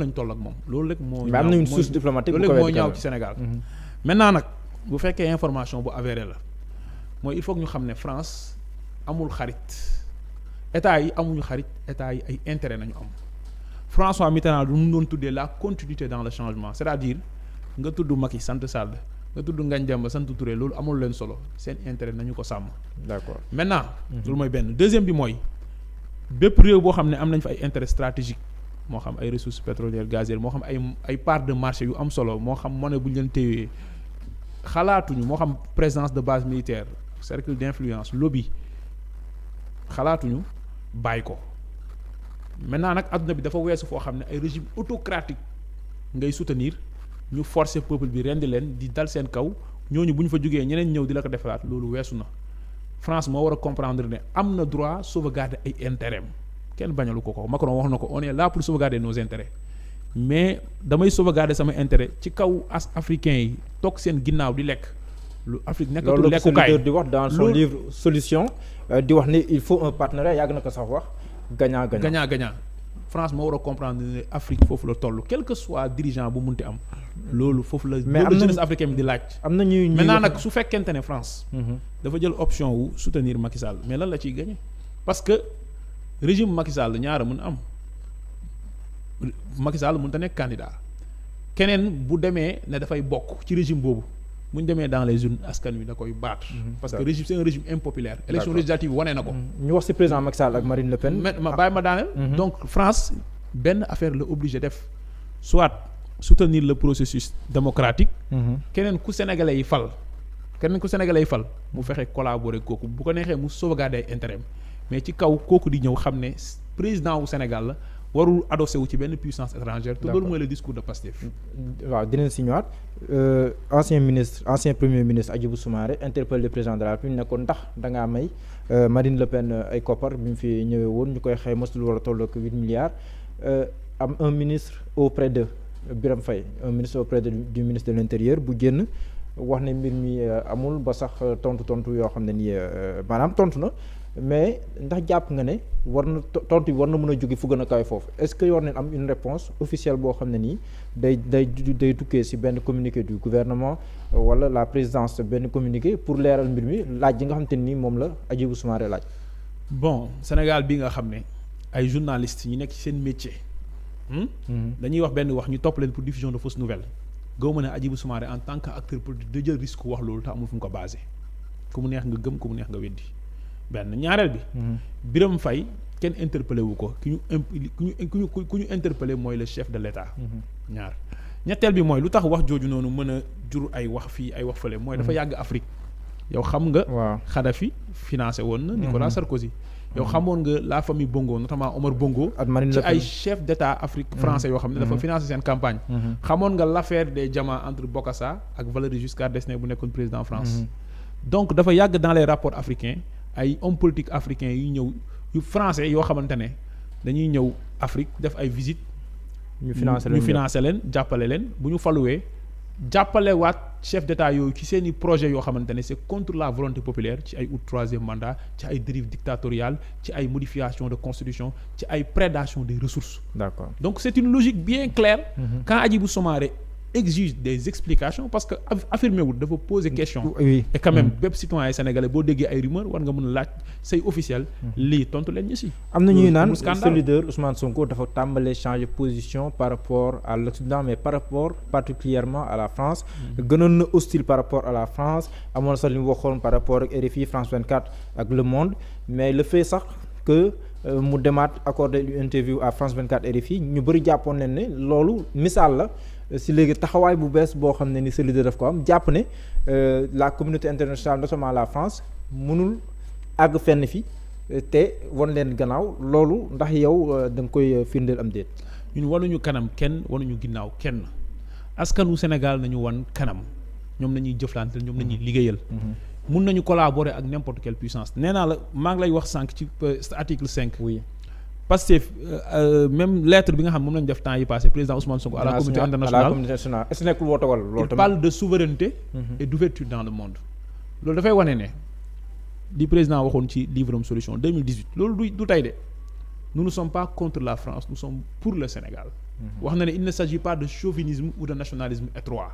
lañ toll ak moom loolu rek moo. mais am na une source diplomatique bu ko loolu rek moo ñaaw ci Sénégal. maintenant nag bu fekkee information bu avéré la mooy il faut que ñu xam ne France amul xarit état yi amuñu xarit état yi ay intérêt nañu am François Mitterrand lu mu doon tuddee la continuité dans le changement c'est-à-dire nga tudd Macky sant Sall. nga tudd Ngagne Demba sant Touré loolu amul leen solo seen intérêt nañu ko sàmm. d'accord maintenant. loolu mooy benn deuxième bi mooy bépp réew boo xam ne am nañ fa ay intérêt stratégique moo xam ay ressources pétrolières gazières moo xam ay part de marché yu am solo moo xam monnaie bu ñu leen téyee xalaatuñu moo xam présence de base militaire cercle d'influence lobby xalaatuñu bàyyi ko maintenant nag adduna bi dafa weesu foo xam ne ay régime autocratique ngay soutenir. ñu forcer peuple bi rendi leen di dal seen kaw ñooñu bu ñu fa jógee ñeneen ñëw di la ko defaraat loolu weesu na France moo war a comprendre ne am na droit sauvegarder ay intérêts kenn bañalu ko Macron wax na ko on est là pour sauvegarder nos intérêts mais damay sauvegarder sama intérêt ci kaw africains yi toog seen ginnaaw di lekk lu Afrique nekkatul lekkukaay loolu di wax dans son livre solution di wax ni il faut un partenariat yàgg na ko sax wax gagnant France moo war a comprendre ne Afrique foofu la toll quel que soit dirigeant bu munti am loolu foofu la. mais am na jeunesse africaine bi di laaj. am na ñuy maintenant nag su fekkente ne France. dafa jël option wu soutenir Macky Sall mais lan la ciy gagné parce que régime Macky Sall ñaara mën am Macky Sall mënut a nekk candidat keneen bu demee ne dafay bokk ci régime boobu bu ñu demee dans les urnes askan wi da koy battre. parce que régime c'est un régime impopulaire. élection législative wane na ko. ñu wax ci président Macky Sall ak Marine Le Pen. ma bàyyi ma daaneel. donc France benn affaire la obligé def soit soutenir le processus démocratique. keneen ku sénégalais yi fal mu fexe collaborer kooku bu ko neexee mu sauvegarder intérêt mais ci kaw kooku di ñëw xam ne président wu Sénégal la. warul adossé wu ci benn puissance étrangère. te loolu mooy le discours de Pastef. waaw dinañ si ñëwaat ancien premier ministre Hadjibou Soumaré interpellé le président de la République ne ko ndax da ngaa may Marine Le Pen ay koppar bi mu fi ñëwee woon ñu koy xayma lu war a toll ak 8 milliards am un ministre auprès de Birame Faye un ministre auprès du ministre de l'intérieur bu génn wax ne mbir mi amul ba sax tontu yoo xam ne nii maanaam tontu na. mais ndax jàpp nga ne war na tontu bi war na mën a jóge fu gën a kawe foofu est-ce que war nañ am une réponse officielle boo xam ne nii day tukkee ci benn communiqué du gouvernement wala la présidence benn communiqué pour leeral mbir mi laaj yi nga xam te ni moom la Hadjibou Soumaré laaj. bon Sénégal bi nga xam ne ay journalistes ñi nekk ci seen métier. dañuy wax benn wax ñu topp leen pour diffusion de fausses nouvelles. gëw ma ne Hadjibou Soumaré en tant que acteur politique da jël risque wax loolu te amul fu mu ko basé ku mu neex nga gëm ku mu neex nga weddi. benn ñaareel bi. Birame Faye kenn interpellé wu ko ku ñu interpellé mooy le chef de l'État. ñetteel bi mooy lu tax wax jooju noonu mën a jur ay wax fii ay wax fële mooy dafa yàgg Afrique. yow xam nga. waaw Kadhafi financé woon na. Nicolas Sarkozy. yow xamoon nga la famille Bongo notamment Omar Bongo. ci ay chef d'État Afrique français yoo xam ne dafa financé seen campagne. xamoon nga l'affaire des diamants entre Bokassa ak Valéry Giscard d'Estaing bu nekkoon président France. donc dafa yàgg dans les rapports africains. ay hommes politiques africains yu ñëw yu français yoo xamante ne dañuy ñëw Afrique def ay visites. ñu financé leen jàppale leen bu ñu faluwee jàppale waat chef d'État yooyu ci seen i projets yoo xamante ne c'est contre la volonté populaire ci ay out troisième mandat ci ay dérives dictatoriales ci ay modification de constitution ci ay prédation des ressources. D'accord. Donc c'est une logique bien claire. Quand Hadjibou Soumaré exige des explications parce que affirmé wul dafa poser question. Oui. Et quand même bépp citoyen sénégalais boo déggee ay rumeur war nga mën a laaj say officiel lii tontu leen ñu si. am na ñuy naan ce leader Ousmane Sonko dafa tàmbalee changer position par rapport à l'Occident mais par rapport particulièrement à la France. gënoon na hostile par rapport à la France amoon sax li mu waxoon par rapport ak RFI France 24 ak Le Monde mais le fait sax que mu demaat accordé une interview à France 24 RFI ñu bëri jàppoon leen ne loolu misaal la. si léegi taxawaay bu bees boo xam ne ni ce leader daf ko am jàpp ne la communauté internationale notamment la France mënul àgg fenn fi te wan leen gannaaw loolu ndax yow da nga koy firndeel am déet. ñun wanuñu kanam kenn wanuñu ginnaaw kenn askanu Sénégal nañu wan kanam ñoom nañuy jëflanteel ñoom nañuy liggéeyal. mun nañu collaborer ak n'importe quelle puissance nee naa la maa ngi lay wax sànq ci article 5. Oui. Pastef même lettre bi nga xam moom lañu def temps yi passé président Ousmane Sonko à la communauté internationale est-ce que nekkul woote wala loolu tamit il parle de souveraineté et d'ouverture dans le monde loolu dafay wane ne li président waxoon ci livre am solution 2018 loolu du tey de nous ne sommes pas contre la France nous sommes pour le Sénégal wax na ne il ne s'agit pas de chauvinisme ou de nationalisme étroit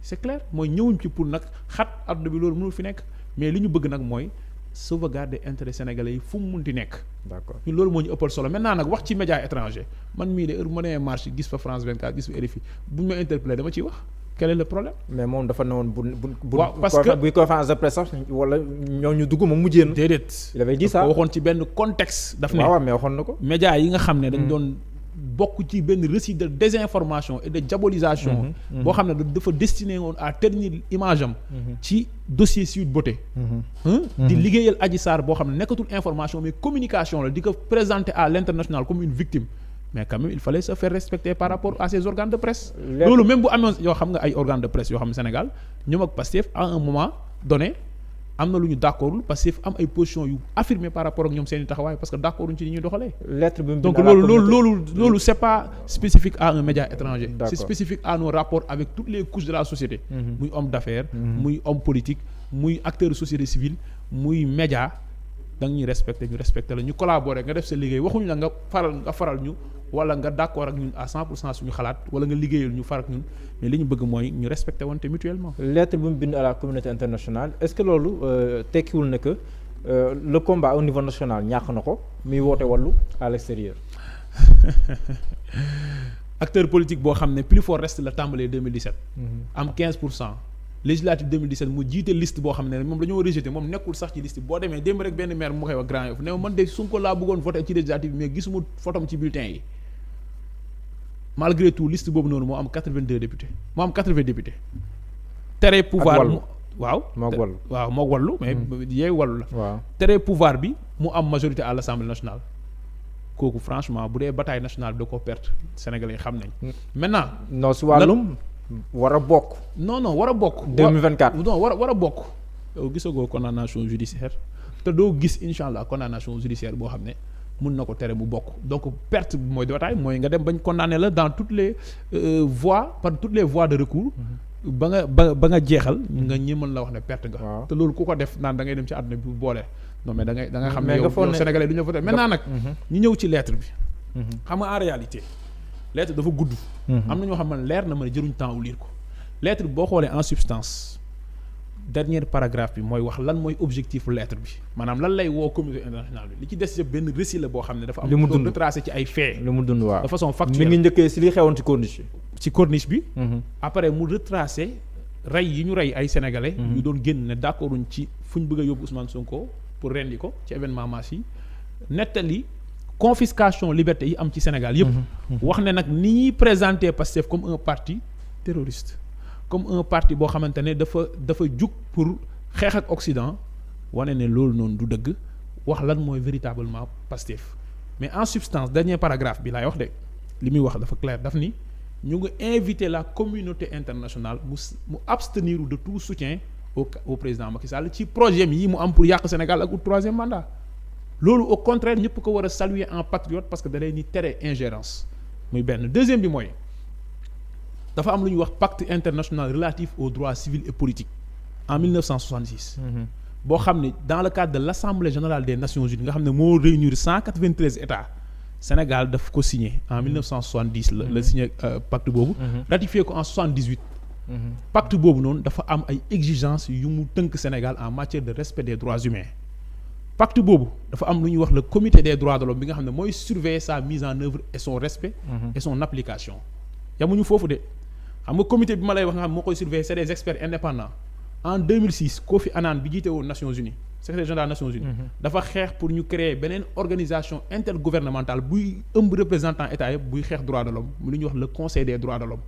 c'est clair mooy ñëwuñ ci pour nag xat adduna bi loolu mënul fi nekk mais li ñu bëgg nag mooy sauvegarder intérêt sénégalais yi fu mu munti nekk. D'accord ñun loolu moo ñu ëppal solo maintenant nag wax ci médias étrangers man mii de heure bu ma nee marché gis fa France 24 gis fa RFI bu ñu ma interpellé dama ciy wax quel est le problème. mais moom dafa ne woon bu waaw parce que buy conférence de presse sax wala ñooñu dugg moom mujjee na. déedéet il avait dit ça waxoon ci benn contexte. daf ne waaw mais waxoon na ko. médias yi nga xam ne dañ doon. bokk ci benn récit de désinformation et de diabolisation boo xam ne dafa destiné woon à ternir image am ci dossier Sweet Beauté di liggéeyal Adji Sarr boo xam ne nekkatul information mais communication la di ko présenter à l'international comme une victime mais quand même il fallait se faire respecter par rapport à ces organes de presse loolu même bu amoon yoo xam nga ay organes de presse yoo xam ne Sénégal ñoom ak Pastef à un moment donné am na lu ñu d'accordul parce que am ay positions yu affirmées par rapport ak ñoom seen i taxawaay parce que d'accorduñ ci ni ñuy doxalee. lettre bi donc loolu c'est pas spécifique à un média étranger. C'est spécifique à nos rapports avec toutes les couches de la société. muy homme d'affaires. muy homme politique muy acteur de société civile muy média da nga ñuy respecter ñu respecter la ñu collaborer nga def sa liggéey waxuñu la nga faral ñu wala nga d'accord ak ñun à 100% suñu xalaat wala nga liggéeyal ñu faral ak ñun mais li ñu bëgg mooy ñu respecter wante mutuellement. lettre bi mu bind à la communauté internationale est-ce que loolu tekkiwul ne que le combat au niveau national ñàkk na ko muy woote wàllu à l'extérieur. acteur politique boo xam ne plus fort reste la tàmbalee 2017. am 15%. législative 2017 mu jiite liste boo xam ne moom dañoo rejeté moom nekkul sax ci liste boo demee démb rek benn maire mu koy wax Grand Yoff ne man de Sonko laa bëggoon voté ci législative mais gisuma photom ci bulletin yi malgré tout liste boobu noonu moo am 82 députés moo am 80 députés tere pouvoir waaw moog wallu mais yeeyu wallu la waaw tere pouvoir bi mu am majorité à l'Assemblée nationale kooku franchement bu dee bataille nationale bi da ko perte Sénégalais yi xam nañ maintenant non si wàllum war a bokk non war a bokk 2024 non war a bokk yow gisagoo condamnation judiciaire te doo gis incha allah condamnation judiciaire boo xam ne mun na ko tere mu bokk donc perte bi mooy bataille mooy nga dem bañ condamné la dans toutes les voies par toutes les voies de recours ba nga jeexal nga ñi mën la wax ne perte nga te loolu ku ko def naan da ngay dem ci àdduna bi bu boole non mais da nga xam ne yow Sénégalais du ñu voté maintenant nag ñu ñëw ci lettre bi xam nga en réalité lettre dafa gudd am na ñoo xam ne leer na ma ne jëruñ temps wu lire ko lettre bi boo xoolee en substance dernier paragraphe bi mooy wax lan mooy objectif lettre bi maanaam lan lay woo communauté internationale bi li ci des yëpp benn récit la boo xam ne dafa am doon retracé ci ay faits li mu dund waaw de façon factuelle mi ngi njëkkee si li xewoon ci corniche bi après mu retracé rey yi ñu rey ay sénégalais yu doon génn ne d'accorduñ ci fu ñu bëgg a yóbbu Ousmane Sonko pour rendi ko ci événement mass yi nettali confiscation liberté yi am ci Sénégal yëpp wax ne nag ni ñuy présenter Pastef comme un parti terroriste comme un parti boo xamante ne dafa jug pour xeex ak Occident wane ne loolu noonu du dëgg wax lan mooy véritablement Pastef mais en substance dernier paragraphe bi laay wax de li muy wax dafa clair daf ni ñu ngi inviter la communauté internationale mu abstenir de tout soutien au président Macky Sall ci projet yi mu am pour yàq Sénégal ak troisième mandat loolu au contraire ñëpp ko war a saluer en patriote parce que da lay ni tere ingérence muy benn deuxième bi mooy dafa am lu ñuy wax pacte international relatif aux droits civils et politiques en 1966 boo xam ne dans le cadre de l'Assemblée générale des Nations Unies nga xam ne moo réunir 193 États Sénégal daf ko signé en 1970 la signé pacte boobu ratifié ko en 78 pacte boobu noonu dafa am ay exigences yu mu tënk Sénégal en matière de respect des droits humains pacte boobu dafa am lu ñuy wax le comité des droits de l'homme bi nga xam ne mooy surveiller sa mise en œuvre et son respect et son application yamuñu foofu de xam nga comité bi ma lay wax nga xam moo koy surveiller c'est des experts indépendants en 2006 Kofi Annan bi jiite woon Nations Unies secrétaire général Nations Unies dafa xeex pour ñu créer beneen organisation intergouvernementale buy ëmb représentant état yëpp buy xeex droits de l'homme mu lu ñuy wax le conseil des droits de l'homme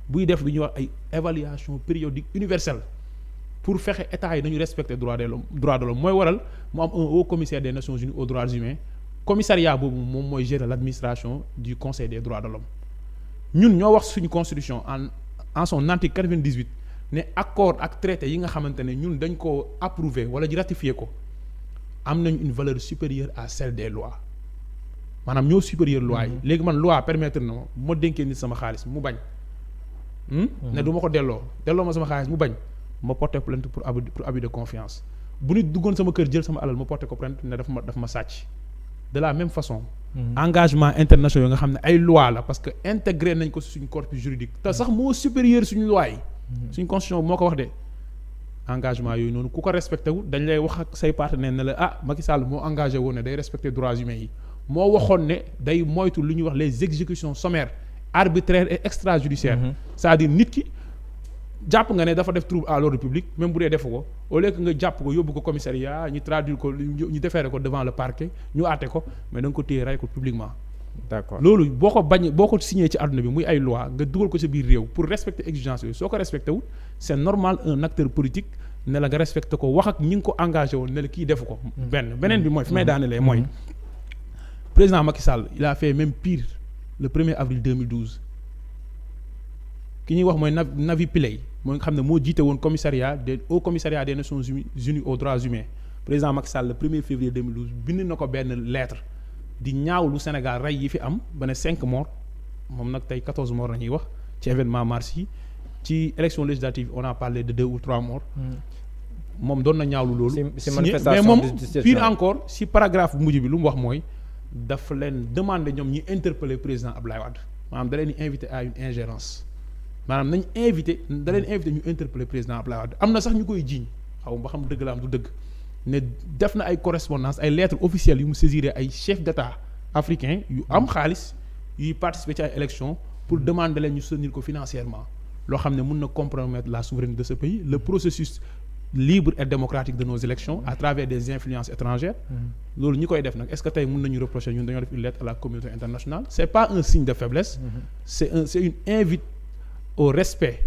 buy def lu ñuy wax ay évaluation périodique universelle pour fexe état yi nañu respecter droits de l'homme mooy waral mu am un haut commissaire des Nations Unies aux droits humains commissariat boobu moom mooy gérer l'administration du conseil des droits de l'homme ñun ñoo wax suñu constitution en son article 98 ne accord ak traité yi nga xamante ne ñun dañ ko approuver wala ji ratifier ko am nañ une valeur supérieure à celle des lois maanaam ñoo supérieur loi yi léegi man loi permettre na ma dénkee nit sama xaalis mu bañ ne du ma ko delloo ma sama xaalis mu bañ ma porter plainte pour abus de confiance bu nit duggoon sama kër jël sama alal ma porter ko plainte ne daf ma sàcc de la même façon engagement internationaux yi nga xam ne ay loi la parce que intégré nañ ko suñu corpus juridique te sax moo supérieur suñu loi yi suñu constitution moo ko wax de engagement yooyu noonu ku ko respecté wu dañ lay wax ak say partenaire ne la Macky Sall moo engagé woon ne day respecter droits humains yi moo waxoon ne day moytu lu ñuy wax les exécutions sommaires arbitraires et extrajudiciaires c'est-à-dire nit ki jàpp nga ne dafa def trouble à l'ordre public même bu dee defu ko au lieu que nga jàpp ko yóbbu ko commissariat ñu traduire ko ñu déférer ko devant le parquet ñu àtte ko mais da nga ko téye rey ko publiquement d'accord loolu boo ko signé ci àdduna bi muy ay loi nga dugal ko sa biir réew pour respecter exigence yooyu soo ko respecté wul c'est normal un acteur politique ne la nga respecté ko wax ak ñi nga ko engagé woon ne la kii defu ko beneen bi mooy fi may daanelee mooy président Macky Sall il a fait même pire le 1er avril 2012 ki ñuy wax mooy Navi Pillay mooy nga xam ne moo jiite woon au commissariat des Nations Unies aux droits humains président Macky Sall le 1er février 2012 bind na ko benn lettre di ñaawlu Sénégal rey yi fi am ba ne 5 morts moom nag tey 14 morts la ñuy wax ci événement mars yi ci élection législative on a parlé de 2 ou 3 morts moom doon na ñaawlu loolu mais moom pire encore si paragraphe bu mujj bi lu mu wax mooy dafa leen demander ñoom ñi interpeller président Abdoulaye Wade maanaam da leen di inviter à une ingérence maanaam nañ da leen invité ñu interpeller président Abdoulaye Wade am na sax ñu koy jiiñ xaw ba xam dëgg la am du dëgg ne def na ay correspondance ay lettres officielles yu mu saisiré ay chefs d'État africains yu am xaalis yuy participer ci ay élections pour demander leen ñu soutenir ko financièrement loo xam ne mun na compromettre la souveraineté de ce pays le processus libre et démocratique de nos élections à travers des influences étrangères loolu ñi koy def nag est-ce que tey mun nañu reprocher ñun dañoo def une lettre à la communauté internationale c'est pas un signe de faiblesse c'est une invite au respect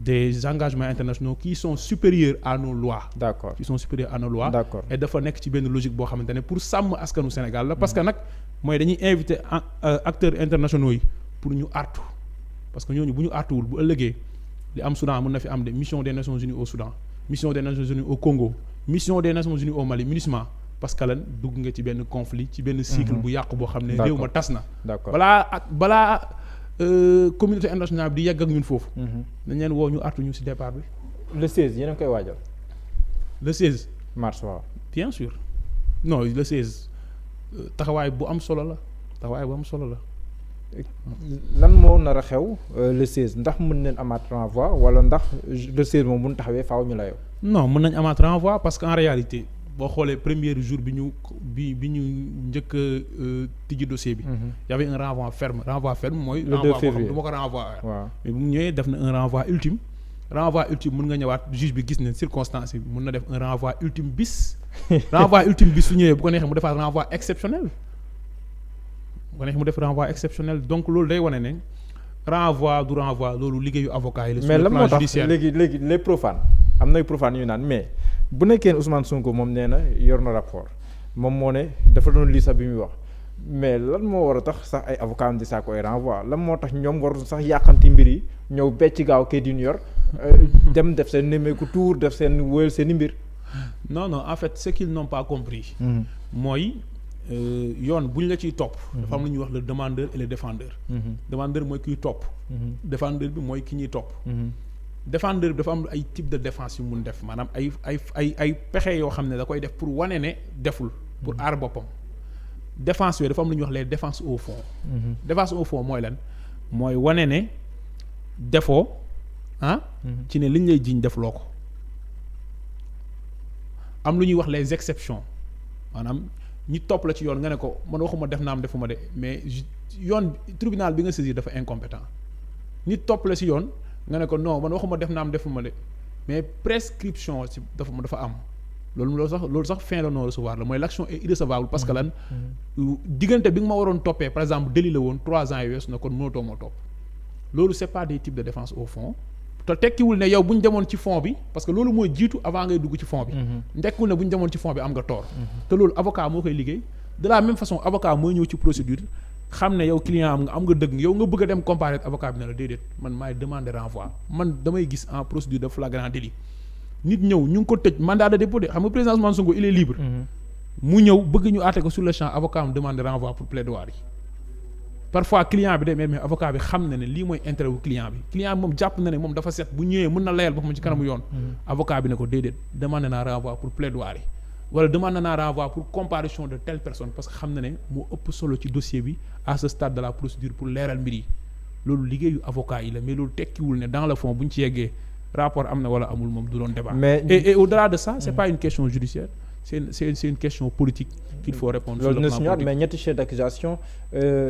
des engagements internationaux qui sont supérieurs à nos lois. D'accord. Qui sont supérieurs à nos lois. D'accord. Et dafa nekk ci benn logique boo xamante ne pour sàmm askanu Sénégal la parce que nag mooy dañuy inviter acteurs internationaux yi pour ñu artu parce que ñooñu bu ñu artuwul bu ëllëgee li am Soudan mën na fi am de mission des Nations Unies au Soudan mission des Nations Unies au Congo mission des Nations Unies au Mali MINUSMA parce que lan dugg nga ci benn conflit ci benn cycle bu yàqu boo xam ne réew ma tas na. D'accord. balaa communauté internationale bi di yegg ak ñun foofu. dañ leen woo ñu artu ñu ci départ bi. le 16 yéen a ngi koy waajal. le 16. mars waaw. bien sûr non le 16 taxawaay bu am solo la lan moo nar a xew le 16 ndax mën nañ amaat renvoi wala ndax le 16 moom bu ñu taxawee faaw ñu la yow. non mën nañ amaat renvoi parce que en réalité boo xoolee premier jour bi ñu njëkk a tijji dossier bi. y avait un renvoi ferme mooy. le 2 février du ma ko renvoyer. waaw mais bu mu ñëwee def na un renvoi ultime. renvoi ultime mën nga ñëwaat juge bi gis ne circonstance bi mën na def un renvoi ultime bis. renvoi ultime bis su ñëwee bu ko neexee mu defaat renvoi exceptionnel. bu ko neexee mu def renvoi exceptionnel donc loolu day wane ne renvoi du renvoi loolu liggéeyu avocat yi la. mais lan moo tax léegi les profanes am nay profanes yu naan mais bu nekkee Ousmane Sonko moom nee na yor na rapport moom moo ne dafa doon lii sax bi muy wax mais lan moo war a tax sax ay avocat am di saa koy renvoi lan moo tax ñoom waruñu sax yàqanti mbir yi ñëw becc gaaw kayit yu ñu yor dem def seen nemmeeku tour def seen wóyal seen i mbir. non en fait ce qu'ils n'ont pas compris. mooy yoon bu ñu la ciy topp. dafa am lu ñuy wax le demandeur et le défendeur. demandeur mooy kiy topp. défendeur bi mooy ki ñuy topp. défendeur bi dafa am ay type de défense yu mun def maanaam ay pexe yoo xam ne da koy def pour wane ne deful pour aar boppam. défense yooyu dafa am lu ñuy wax les défenses au fond. défense au fond mooy lan mooy wane ne defoo ci ne liñ lay jiiñ def loo ko. am lu ñuy wax les exceptions maanaam ñi topp la ci yoon nga ne ko man waxuma def naam defuma de mais yoon tribunal bi nga saisir dafa incompétent ñi topp la ci yoon nga ne ko non man waxuma def naam defuma de mais prescription ci dafa am loolu sax fin de non recevoir la mooy l'action est irrecevable parce que lan diggante bi nga ma waroon toppee par exemple délit la woon 3 ans yi weesu na kon mënatoo ma topp loolu c'est pas des types de défense au fond te tekkiwul ne yow bu ñu demoon ci fond bi parce que loolu mooy jiitu avant ngay dugg ci fond bi. tekkiwul ne bu ñu demoon ci fond bi am nga tort. te loolu avocat moo koy liggéey de la même façon avocat mooy ñëw ci procédure xam ne yow client am nga dëgg yow nga bëgg a dem comparer avocat bi ne la déedéet man maay demander renvoi man damay gis en procédure de flagrant délit nit ñëw ñu ngi ko tëj mandat de dépôt de xam nga président Ousmane Sonko il est libre. mu ñëw bëgg ñu àtte ko sur le champ avocat am demande renvoi pour plaidoirie parfois client bi day mais avocat bi xam na ne lii mooy intérêt wu client bi moom jàpp na ne moom dafa set bu ñëwee mën na layal boppam ci kanamu yoon. avocat bi ne ko déedéet demande naa renvoi pour plaidoirie wala demande naa renvoi pour comparution de telle personne parce que xam na ne moo ëpp solo ci dossier bi à ce stade de la procédure pour leeral mbir yi loolu liggéeyu avocat yi la mais loolu tekkiwul ne dans le fond bu ñu ci yeggee rapport am na wala amul moom du doon débat. et au-delà de ça c'est pas une question judiciaire c'est une question politique qu'il faut répondre. loolu dina si ñëwaat mais ñetti chefs d'accusation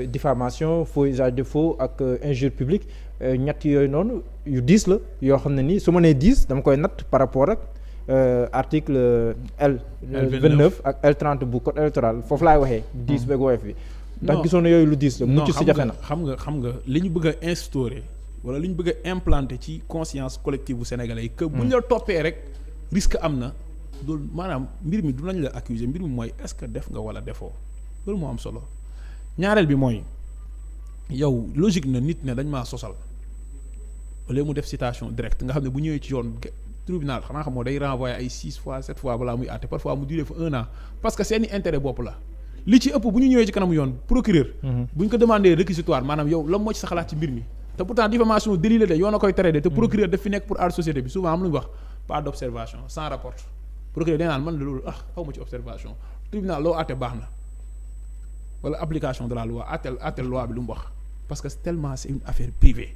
diffamation faux usage de faux ak injure publique ñett yooyu noonu yu 10 la yoo xam ne nii su ma nee 10 dama koy natt par rapport ak article L29 ak L30 bu code électoral foofu laay waxee 10 beeg woyof bi. ndax gisoon na yooyu lu 10 la. mucc si jafe na xam nga li ñu bëgg a instaurer wala li ñu bëgg a implanter ci conscience collective bu sénégalais yi. que bu ñu la toppee rek risque am na. loolu maanaam mbir mi du nañ la accuser mbir mi mooy est-ce que def nga wala defoo loolu moo am solo ñaareel bi mooy yow logique na nit ne dañ maa sosal wala mu def citation directe nga xam ne bu ñëwee ci yoon tribunal xanaa xamoo day renvoyer ay 6 fois 7 fois balaa muy àtte parfois mu duré fa 1 an parce que seeni intérêt bopp la li ci ëpp bu ñu ñëwee ci kanamu yoon procureur bu ñu ko demandé réquisitoire maanaam yow la moo ci sa xalaat ci mbir mi te pourtant diffamation délit la de yoon a koy tere de te procureur daf fi nekk pour aar société bi souvent am lu ñu wax pas d'observation sans rapport procureur day naan man la loolu xaw ma ci observation tribunal loo àtte baax na wala application de la loi àttel loi bi lu mu wax parce que tellement c'est une affaire privée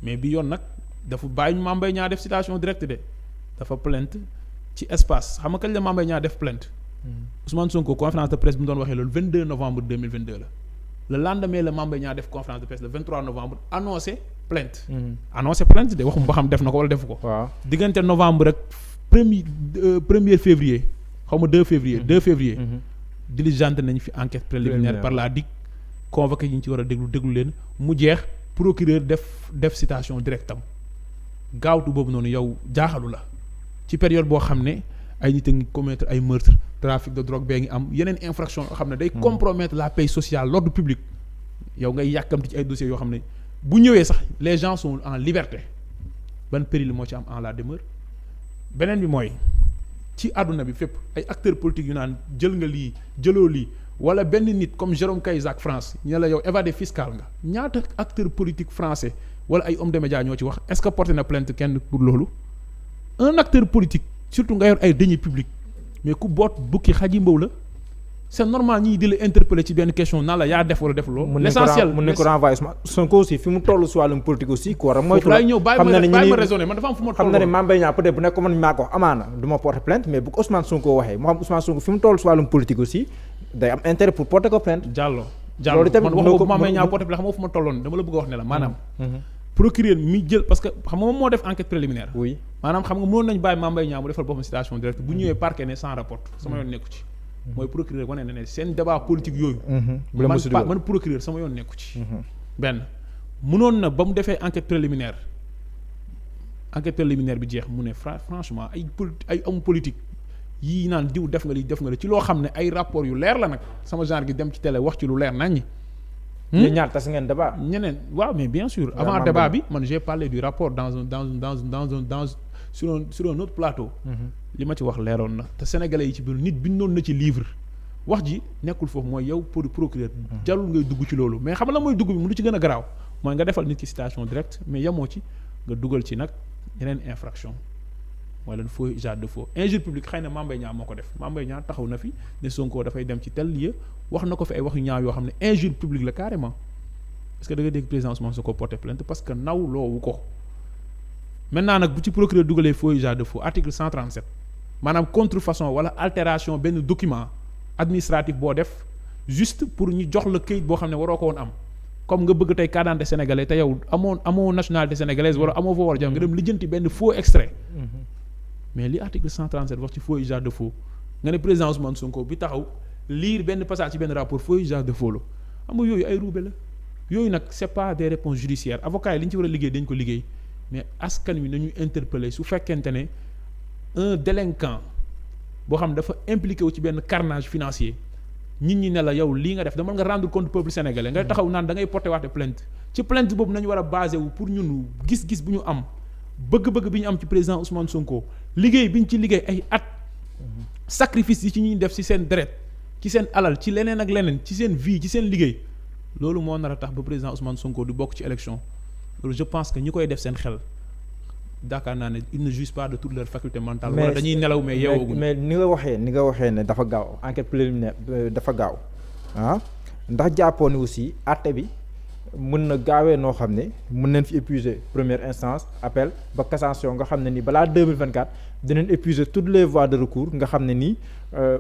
mais bi yoon nag dafa bàyyi Mame Mbaye Niang def citation directe de dafa plainte ci espace xam nga kañ la Mame Mbaye Niang def plainte Ousmane Sonko conférence de presse bi mu doon waxee loolu 22 novembre 2022 la le lendemain la Mame Mbaye Niang def conférence de presse le 23 novembre annoncé plainte. annoncé plainte de waxum ba xam def na ko wala defu ko. waaw diggante novembre rek premier février xaw ma 2 février. 2 février. diligente nañ fi enquête préliminaire par la DIC. convoqué yi ñu ci war a déglu leen mu jeex procureur def citation directam gaawtu boobu noonu yow jaaxalu la ci période boo xam ne ay nit a ngi commettre ay meurtre trafic de drogue bee ngi am yeneen infraction yoo xam ne day compromettre la paix sociale l'ordre public yow ngay yàkkamti ci ay dossiers yoo xam ne bu ñëwee sax les gens sont en liberté ban péril moo ci am en la demeure beneen bi mooy ci àdduna bi fépp ay acteurs politiques yu naan jël nga lii jëloo lii wala benn nit comme Jérôme Cahuzac France ñu ne la yow évadé fiscal nga ñaata acteur politique français wala ay homme de médias ñoo ci wax est-ce que porté na plainte kenn pour loolu un acteur politique surtout nga yor ay deniers publics mais ku boot bukki xaji mbaw la c'est normal ñii di la interpeller ci benn question naan la yaa def wala def loolu l'essentiel mën nañ ko renvoyer Sonko aussi fi mu toll si wàllum politique aussi ku war a moytu laay ñëw bàyyi ma raisonner man dafa am fu ma toll xam na ne Mame Mbaye Niang peut-être bu nekk man maa ko wax amaana du ma porter plainte mais bu ko Ousmane Sonko waxee moo xam Ousmane Sonko fi mu toll si wàllum politique aussi day am intérêt pour porter ko plainte Diallo man wax ko Mame Mbaye Niang porter plainte xam nga fu ma tolloon dama la bëgg a wax ne la maanaam procureur mi jël parce que xam nga moom moo def enquête préliminaire oui maanaam xam nga mënoon nañu bàyyi Mame Mbaye Niang mu defal boppam citation directe bu ñëwee parquet ne sans rapport sama yoon nekku ci mooy procureur wane na ne seen débat politique yooyu man procureur sama yoon nekku ci benn mënoon na ba mu defee enquête préliminaire bi jeex mu ne franchement ay homme politique yii naan diw def nga li ci loo xam ne ay rapport yu leer la nag sama genre gi dem ci télé wax ci lu leer nañ ñi yéen ñaar tas ngeen débat ñeneen waaw mais bien sûr avant débat bi man j'ai parlé du rapport sur un autre plateau li ma ci wax leeroon na te sénégalais yi ci biir nit bindoon na ci livre wax ji nekkul foofu mooy yow pour procureur jarul ngay dugg ci loolu mais xam nga la mooy dugg bi mu lu ci gën a garaaw mooy nga defal nit ki citation directe mais yemoo ci nga dugal ci nag yeneen infraction mooy leen faux usage de faux injure publique xëy na Mame Mbaye Niang moo ko def Mame Mbaye Niang taxaw na fi ne Sonko dafay dem ci tel lieu wax na ko fi ay wax yu ñaaw yoo xam ne injure publique la carrément parce que da nga dégg président Ousmane Sonko porté plainte parce que naw loowu ko maintenant nag bu ci procureur dugalee faux usage de faux article 137 maanaam contrefaçon wala altération benn document administratif boo def juste pour ñu jox la këyit boo xam ne waroo ko woon am comme nga bëgg tey carte d'identité sénégalais te yow amoo nationalité sénégalaise wala amoo foo war a jëm nga dem lijjanti benn faux extrait mais li article 137 wax ci faux usage de faux nga ne président Ousmane Sonko bi taxaw lire benn passage ci benn rapport faux usage de faux la xam nga yooyu ay ruube la yooyu nag c'est pas des réponses judiciaires avocats yi li ñu ci war a liggéey dañ ko liggéey mais askan wi nañu interpeller su fekkente ne un délinquant boo xam ne dafa impliqué wu ci benn carnage financier nit ñi ne la yow lii nga def dama nga rendre compte peuple sénégalais nga taxaw naan da ngay porter waate plainte ci plainte boobu nañu war a basé wu pour ñun gis-gis bu ñu am bëgg-bëgg bi ñu am ci président Ousmane Sonko liggéey bi ñu ci liggéey ay at sacrifice yi ci ñuy def ci seen deret ci seen alal ci leneen ak leneen ci seen vie ci seen liggéey loolu moo nar a tax ba président Ousmane Sonko du bokk ci élection loolu je pense que ñi koy def seen xel daakaar naa ne ils ne jouissent pas de toute leur faculté mentale wala dañuy nelaw mais yeewooguñu mais ni nga waxee ne dafa gaaw enquête préliminaire dafa gaaw ndax jàppoon ni aussi àtte bi mën na gaawee noo xam ne mën nañ fi épuiser première instance appel ba cassation nga xam ne ni balaa 2024 dinañ épuiser toutes les voies de recours nga xam ne nii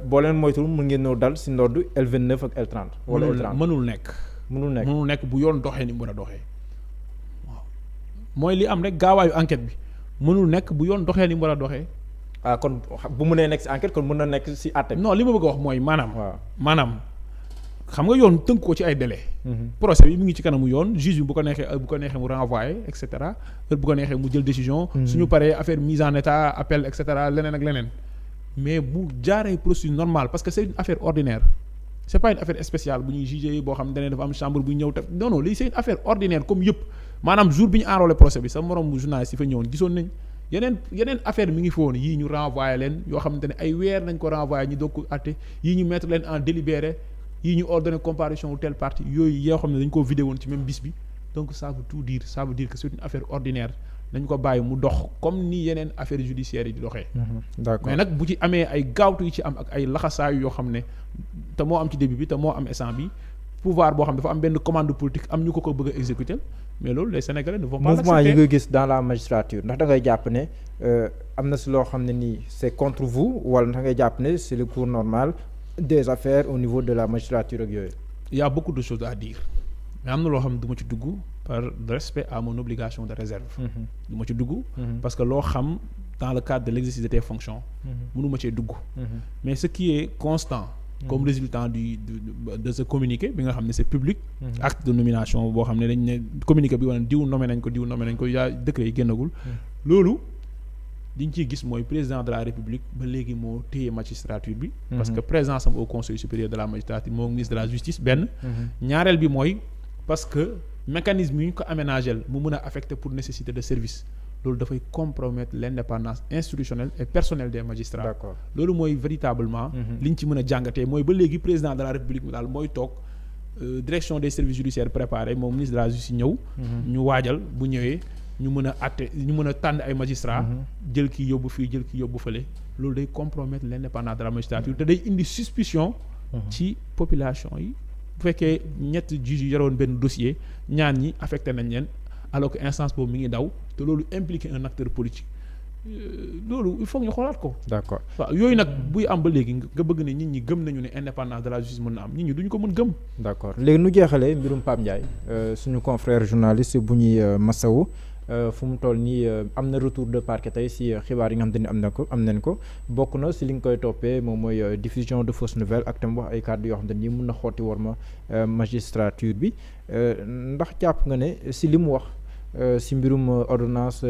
boo leen moytul mën ngeen ñëw dal si ndodd L29 ak L30 wala L30 mënul nekk bu yoon doxee ni mu war a doxee waaw mooy li am rek gaawaayu enquête bi mënul nekk bu yoon doxee ni mu war a doxee kon bu mënee nekk si enquête kon mën na nekk si àtte bi non li ma bëgg a wax mooy maanaam xam nga yoon tënk ko ci ay délai procès bi mu ngi ci kanamu yoon juge bi bu ko neexee mu renvoyer et cetera bu ko neexee mu jël décision suñu paree affaire mise en état appel et cetera leneen ak leneen mais bu jaaree procédure normale parce que c'est une affaire ordinaire c'est pas une affaire spéciale bu ñuy juger boo xam ne dafa am chambre bu ñëw te non lii c'est une affaire ordinaire comme yëpp maanaam jour bi ñu enrôlé procès bi sa morom journaliste yi fa ñëwoon gisoon nañ yeneen affaire mi ngi foon yii ñu renvoyer leen yoo xamante ne ay weer nañ ko renvoyer ñu doog ko àtte yii ñu mettre leen en délibéré yii ñu ordonné comparution ou telle partie yooyu yoo xam ne dañ koo vidé woon ci même bis bi donc ça veut tout dire ça veut dire que c'est une affaire ordinaire nañ ko bàyyi mu dox comme ni yeneen affaire judiciaires yi di doxee d'accord mais nag bu ci amee ay gaawtu yu ci am ak ay laxasaayu yoo xam ne te moo am ci début bi te moo am instant bi pouvoir boo xam dafa am benn commande politique am ñu ko bëgg a exécuter mais loolu les Sénégalais ne vont pas l'accepter. mouvement yi nga gis dans la magistrature ndax da ngay jàpp ne am na si loo xam ne nii c'est contre vous wala ndax ngay jàpp ne c'est le cours normal des affaires au niveau de la magistrature ak yooyu. Il y a beaucoup de choses à dire mais am na loo xam ne du ma ci dugg par respect à mon obligation de réserve. du ma ci dugg. parce que loo xam dans le cadre de l'exercice de tes fonctions. mënuma cee dugg. mais ce qui est constant. comme résultat de ce communiqué bi nga xam ne c'est public. acte de nomination boo xam ne dañ ne communiqué bi wane diw nommé nañ ko yaa décret yi génnagul. loolu liñ ciy gis mooy président de la république ba léegi moo téye magistrature bi. parce que présence am au conseil supérieur de la magistrature moo ministre de la justice benn. ñaareel bi mooy parce que mécanisme yi ñu ko aménagé mu mën a affecté pour nécessité de service. loolu dafay compromettre l'indépendance institutionnelle et personnelle des magistrats. D'accord. loolu mooy véritablement liñ ci mën a jàngatee mooy ba léegi président de la république mu daal mooy toog direction des services judiciaires préparé moom ministre de la justice ñëw. ñu waajal bu ñëwee ñu mën a àtte ñu mën a tànn ay magistrats. jël kii yóbbu fii jël kii yóbbu fële loolu day compromettre l'indépendance de la magistrature te day indi suspicion. ci population yi bu fekkee ñett juges yi yoroon benn dossier ñaan ñi affecté nañ leen. alors que instance boobu mi ngi daw te loolu impliqué un acteur politique loolu il faut ñu xoolaat ko. d'accord waaw yooyu nag buy am ba léegi nga bëgg ne nit ñi gëm nañu ne indépendance de la justice mën na am nit ñi duñu ko mën gëm. d'accord léegi nu jeexalee mbirum Pape Ndiaye suñu confrère journaliste bu ñuy masawu fu mu toll nii am na retour de parquet tey si xibaar yi nga xam te ni am nañ ko bokk na si li nga koy toppee moom mooy diffusion de fausses nouvelles ak tam wax ay kàddu yoo xam te ni mun na xooti war ma magistrature bi ndax jàpp nga ne si li mu wax. si mbirum ordonnance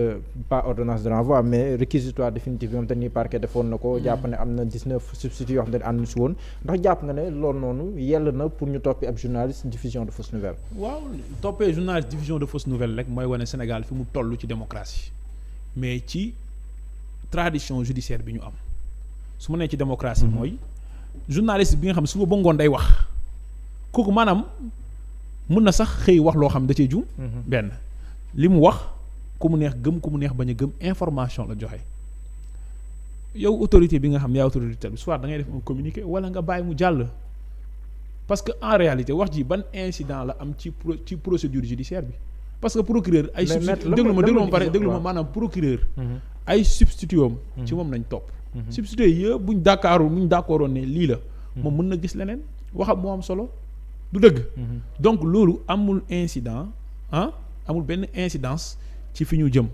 pas ordonnance de renvoi mais réquisitoire définitif yoo xam te ni parquet defoon na ko jàpp ne am na 19 substituts yoo xam te ni ànd si woon ndax jàpp nga ne loolu noonu yell na pour ñu toppee ab journaliste diffusion de fausses nouvelles. waaw toppee journaliste diffusion de fausses nouvelles rek mooy wane Sénégal fi mu toll ci démocratie mais ci tradition judiciaire bi ñu am su ma nee ci démocratie mooy journaliste bi nga xam suba ba ngoon day wax kooku maanaam mun na sax xëy wax loo xam da cee juum. benn li mu wax ku mu neex gëm ku mu neex bañ a gëm information la joxe yow autorité bi nga xam yaa autorité bi soit da ngay def un communiqué wala nga bàyyi mu jàll parce que en réalité wax ji ban incident la am ci procédure judiciaire bi parce que procureur ay déglu ma maanaam procureur ay substitut am ci moom nañ topp substitut yëpp buñ d'accordoon ne lii la moom mën na gis leneen waxam moo am solo du dëgg donc loolu amul incident amul benn incidence ci fi ñu jëm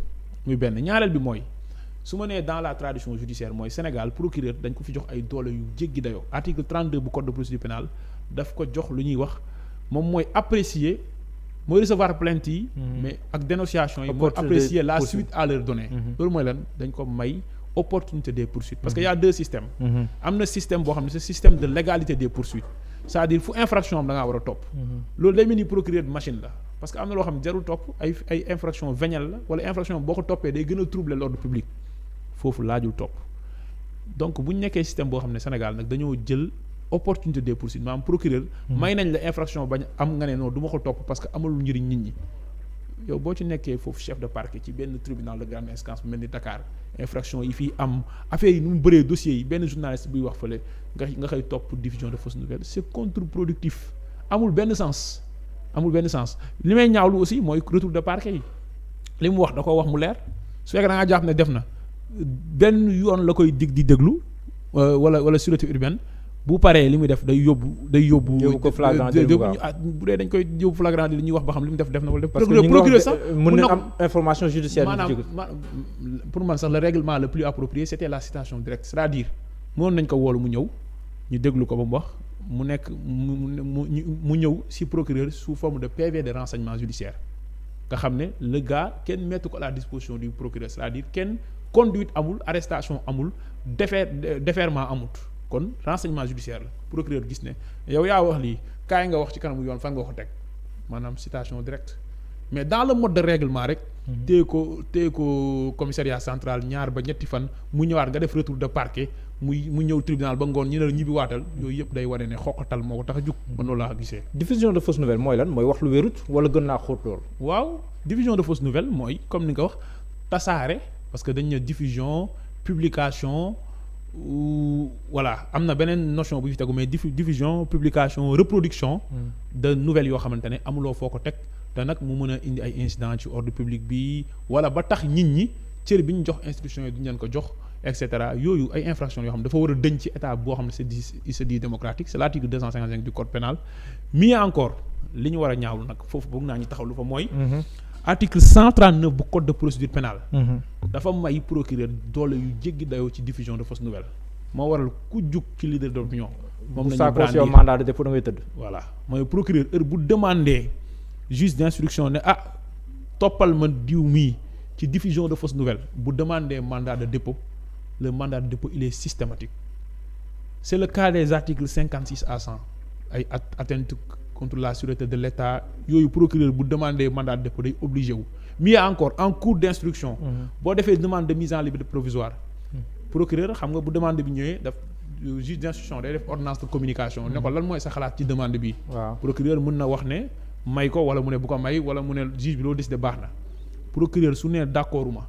muy benn ñaareel bi mooy su ma nee dans la tradition judiciaire mooy Sénégal procureur dañ ko fi jox ay doole yu jéggi dayoo article 32 bu code de procédure pénale daf ko jox lu ñuy wax moom mooy apprécier mooy recevoir plainte yi mais ak dénonciation yi mooy apprécier la suite à leur donner loolu mooy lan dañ ko may opportunité des poursuites parce que y a deux systèmes am na système boo xam ne c'est système de légalité des poursuites c'est-à-dire fu infraction am da ngaa war a topp loolu day mel ni procureur de machine la parce que am na loo xam ne jarul topp ay infraction vénielle la wala infraction boo ko toppee day gën a troubler l'ordre public foofu laajul topp donc bu ñu nekkee système boo xam ne Sénégal nag dañoo jël opportunité des poursuites maanaam procureur may nañ la infraction bañ am nga ne non du ma ko topp parce que amalul njëriñ nit ñi yow boo ci nekkee foofu chef de parquet ci benn tribunal de grande instance bu mel ni Dakar infraction yi fii am affaire yi nu mu bëree dossiers yi benn journaliste buy wax fële nga xëy topp diffusion de fausses nouvelles c'est contre-productif amul benn sens li may ñaawlu aussi mooy retour de parquet yi li mu wax da ko wax mu leer su fekkee da ngaa jàpp ne def na benn yoon la koy di déglu wala sûreté urbaine bu paree li muy def day yóbbu ko flagrant délit bu dee dañ koy yóbbu flagrant délit li ñuy wax ba xam li mu def na wala def procureur sax mën na am information judiciaire maanaam pour man sax le règlement le plus approprié c'était la citation directe c'est-à-dire mënoon nañ ko woolu mu ñëw ñu déglu ko ba mu wax mu nekk mu ñëw ci procureur sous forme de PV de renseignement judiciaire nga xam ne le gars kenn mettre ko à la disposition du procureur c'est-à-dire kenn conduite amul arrestation amul déferment amut kon renseignement judiciaire la procureur gis ne yow yaa wax lii kaay nga wax ci kanamu yoon fan nga ko teg maanaam citation directe mais dans le mode de règlement rek téye ko commissariat central ñaar ba ñetti fan mu ñëwaat nga def retour de parquet mu ñëw tribunal ba ngoon ñu ne la ñibbi waatal yooyu yëpp day wane ne xoqatal moo ko tax a jug man loolu laa gisee. diffusion de fausses nouvelles mooy lan mooy wax lu wérut wala gën naa xóot loolu. waaw diffusion de fausses nouvelles mooy comme ni nga wax tasaare parce que dañ ne diffusion publication voilà am na beneen notion bu fi tegu mais diffusion publication reproduction de nouvelles yoo xamante ne amuloo foo ko teg te nag mu mën a indi ay incidents ci ordre public bi wala ba tax nit ñi cër bi ñu jox institution yi duñ leen ko jox et cetera yooyu ay infractions yoo xam ne dafa war a dëñ ci état boo xam ne il se dit démocratique c'est l'article 255 du code pénal mieux encore li ñu war a ñaawlu nag foofu bëgg naa ñu taxaw lu fa mooy. article 139 bu code de procédure pénale. dafa may procureur doole yu jéggi dayoo ci diffusion de fausses nouvelles. moo waral ku jug ci leader d'opinion. moom la ñuy brandir bu mandat de dépôt da ngay tëdd. voilà mooy procureur heure bu demandé juge d'instruction ne toppal ma diw mii ci diffusion de fausses nouvelles bu demandé mandat de dépôt le mandat de dépôt il est systématique. c'est le cas des articles 56 à 100 ay atteinte contre la sûreté de l'État yooyu procureur bu demandé mandat de dépôt day obligé wu. mieux encore en cours d'instruction. boo defee demande de mise en liberté provisoire. procureur xam nga bu demande bi ñëwee daf juge d'instruction day def ordonnance de communication. ne ko lan mooy sa xalaat ci demande bi. waaw procureur mën na wax ne may ko wala mu ne bu ko may wala mu ne juge bi loo décidé baax na. procureur su nee d'accorduma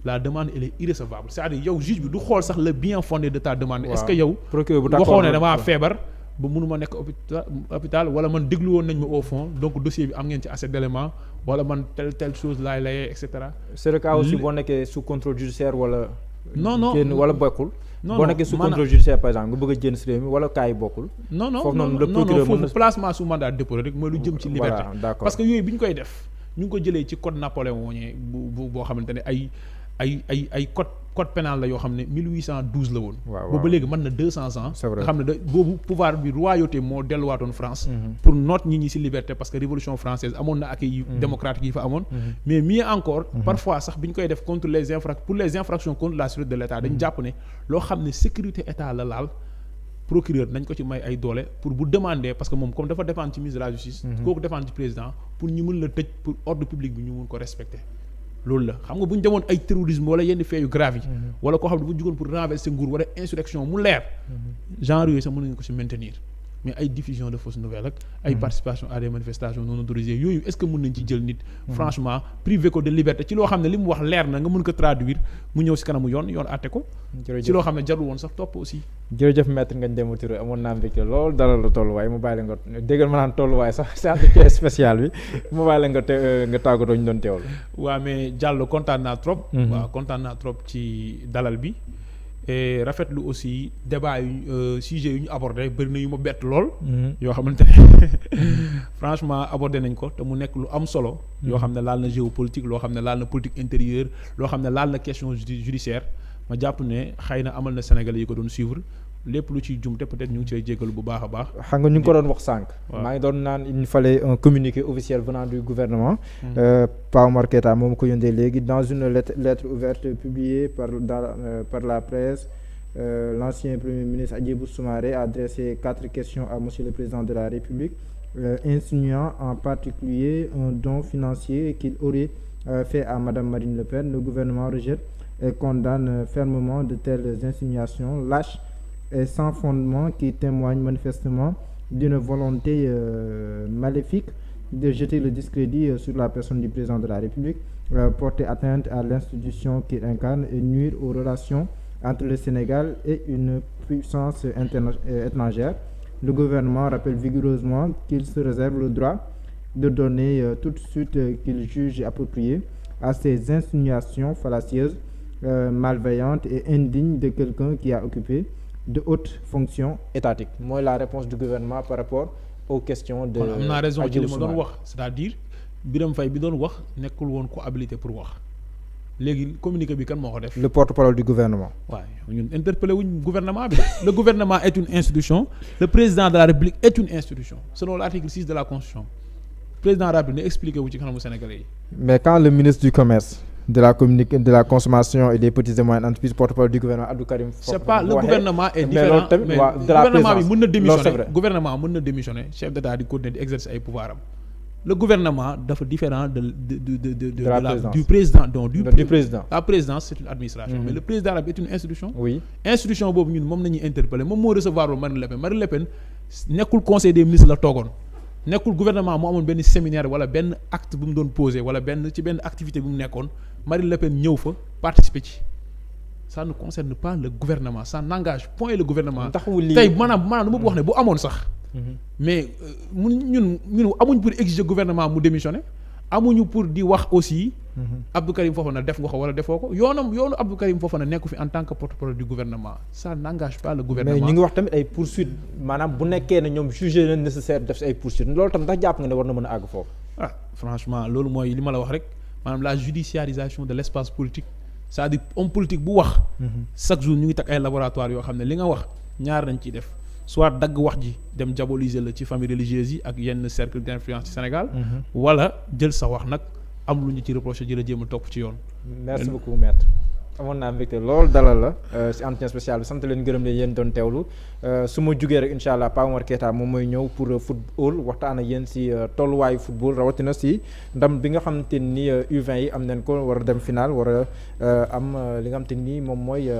la demande elle est irrecevable c'est-à-dire yow juge bi du xool sax le bien fondé de ta demande. est-ce que yow. procureur bu waxoo ne damaa feebar. ba mënuma nekk hôpital wala man déglu woon nañ ma au fond donc dossier bi am ngeen ci assez d'éléments wala man telle chose laay layee et cetera. c'est le cas aussi boo nekkee sous contrôle judiciaire wala. non wala bokkul. non boo nekkee sous contrôle judiciaire par exemple nga bëgg a génn si réew mi wala cas yi bokkul. foofu noonu le procureur foofu placement sous mandat de dépôt rek mooy lu jëm ci liberté. voilà d'accord parce que yooyu bi ñu koy def ñu ngi ko jëlee ci code napoléonien bu boo xamante ne ay code pénal la yoo xam ne 1812 la woon. boobu ba léegi mën na 200 ans. c'est vrai nga xam ne boobu pouvoir bi royauté moo delluwaatoon France. pour noot ñi ci liberté parce que révolution française amoon na acquis démocratique yi fa amoon. mais mieux encore. parfois sax bi ñu koy def contre les infractions contre la sûreté de l'État dañu jàpp ne loo xam ne sécurité état la laal. procureur nañ ko ci may ay doole pour bu demander parce que moom comme dafa dépendre ci ministre de la justice. kooku dépendre ci président pour ñu mën la tëj pour ordre public bi ñu mën ko respecter. loolu la xam nga bu ñu demoon ay terrorisme wala yenn faits yu grave yi. wala koo xam ne bu jugoon pour renverser nguur wala insurrection mu leer. genre yooyu sax mën nañu ko ci maintenir mais ay diffusion de fausses nouvelles ak ay participation à des manifestations non autorisées yooyu est-ce que mën nañ ci jël nit. franchement privé ko de liberté ci loo xam ne li mu wax leer na nga mën ko traduire mu ñëw ci kanamu yoon àtte ko. ci loo xam ne jarul woon sax topp aussi. jërëjëf maître Ngagne Demba Touré amoon naa mbégte lool dalal la tolluwaay mu bàyyi la nga déggal ma naan tolluwaay sax c'est entretien spécial bi mu bàyyi la nga tàggatoo ñu doon teewal. waaw mais Diallo kontaan naa trop. waaw kontaan naa trop ci dalal bi. et rafetlu aussi débat yu sujet yu ñu abordé bëri na yu ma bett lool. yoo xamante ne franchement abordé nañ ko te mu nekk lu am solo. yoo xam ne laal na géopolitique loo xam ne laal na politique intérieure loo xam ne laal na question judiciaire ma jàpp ne xëy na amal na Sénégalais yi ko doon suivre lépp lu ciy jumte peut-être ñu ngi cay jégalu bu baax a baax. xam nga ñu ngi ko doon wax sànq. maa ngi doon naan il fallait un communiqué officiel venant du gouvernement. Pa Omar Keita moom ko yónnee léegi dans une lettre ouverte publiée par la presse l'ancien premier ministre Hadjibou Soumaré a adressé 4 questions à monsieur le président de la République insinuant en particulier un don financier qu'il aurait fait à madame Marine Le Pen. Le gouvernement rejette et condamne fermement de telles insinuations lâches et sans fondement qui témoignent manifestement d'une volonté maléfique de jeter le discrédit sur la personne du président de la République, porter atteinte à l'institution qu'il incarne et nuire aux relations entre le Sénégal et une puissance étrangère. Le gouvernement rappelle vigoureusement qu'il se réserve le droit de donner toute suite qu'il juge appropriée à ces insinuations fallacieuses, malveillantes et indignes de quelqu'un qui a occupé de hautes fonctions étatiques. Mooy la réponse du gouvernement par rapport aux questions de. kon am naa raison ci li ma doon wax c'est-à-dire Birame Faye bi doon wax nekkul woon ko habilité pour wax léegi communiqué bi kan moo ko def. le porte-parole du gouvernement. waaw ñun interpellé wuñ gouvernement bi le gouvernement est une institution le président de la République est une institution selon l'article 6 de la Constitution président de la République ne expliqué wu ci kanamu Sénégalais yi. mais quand le ministre du commerce. de la consommation et des petites et moyennes entreprises porte-parole du gouvernement Abdou Karim. c'est pas le gouvernement est différent mais gouvernement bi mën na démissionner gouvernement mën na démissionner chef d'État di continuer di exercer ay pouvoir am le gouvernement dafa différent du président donc du président. La présidence c'est une administration. Mais le président est une institution. Oui. Institution boobu ñun moom nañuy interpeller moom moo recevoir lu Marine Le Pen Marine Le Pen nekkul conseil des ministres la toogoon. nekkul gouvernement moo amoon benn séminaire wala benn acte bu mu doon posé wala benn activité bu mu nekkoon Marine Le Pen ñëw fa participer ci ça ne concerne pas le gouvernement ça n'engage point le gouvernement. tey maanaam lu ma wax ne bu amoon sax. mais ñun amuñ pour exiger gouvernement mu démissionner amuñu pour di wax aussi Abdou Karim Fofana def nga ko wala defoo ko yoonu Abdou Karim Fofana nekku fi en tant que porte-parole du gouvernement ça n'engage pas le gouvernement. mais ñu ngi wax tamit ay poursuites maanaam bu nekkee ne ñoom jugé nañ nécessaire def si ay poursuites loolu tam ndax jàpp nga ne war na mën a àgg foofu. franchement loolu mooy li ma la wax rek maanaam la judiciarisation de l'espace politique c'est-à-dire homme politique bu wax. chaque jour ñu ngi teg ay laboratoire yoo xam ne li nga wax ñaar nañ ciy def soit dagg wax ji dem diaboliser la ci famille religieuse yi ak yenn cercle d'influence ci Sénégal. wala jël sa wax nag am lu ñu ci reproché ji la jéem a topp ci yoon. merci beaucoup maître. amoon naa mbégte loolu dalal la si entretien spécial bi sant leen gërëm leen yéen doon teewlu su ma jugee rek incha allah Pape Omar Keita moom mooy ñëw pour football waxtaan ak yéen si tolluwaayu football rawatina si ndam bi nga xamante ni U20 yi am nañ ko war a dem final war a am li nga xamante ni moom mooy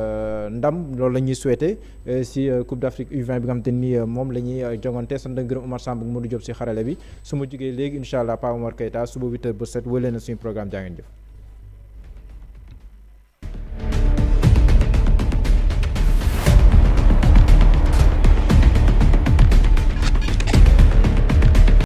ndam loolu la ñuy souhaité si Coupe d'Afrique U20 bi nga xamante ni moom la ñuy jongante sant leen gërëm Omar Samb ak Modou Diop si xarale bi su ma jugee léegi incha allah Pape Omar Keita suba 8h ba 7 wëlee na suñu programme jaa ngeen jëf.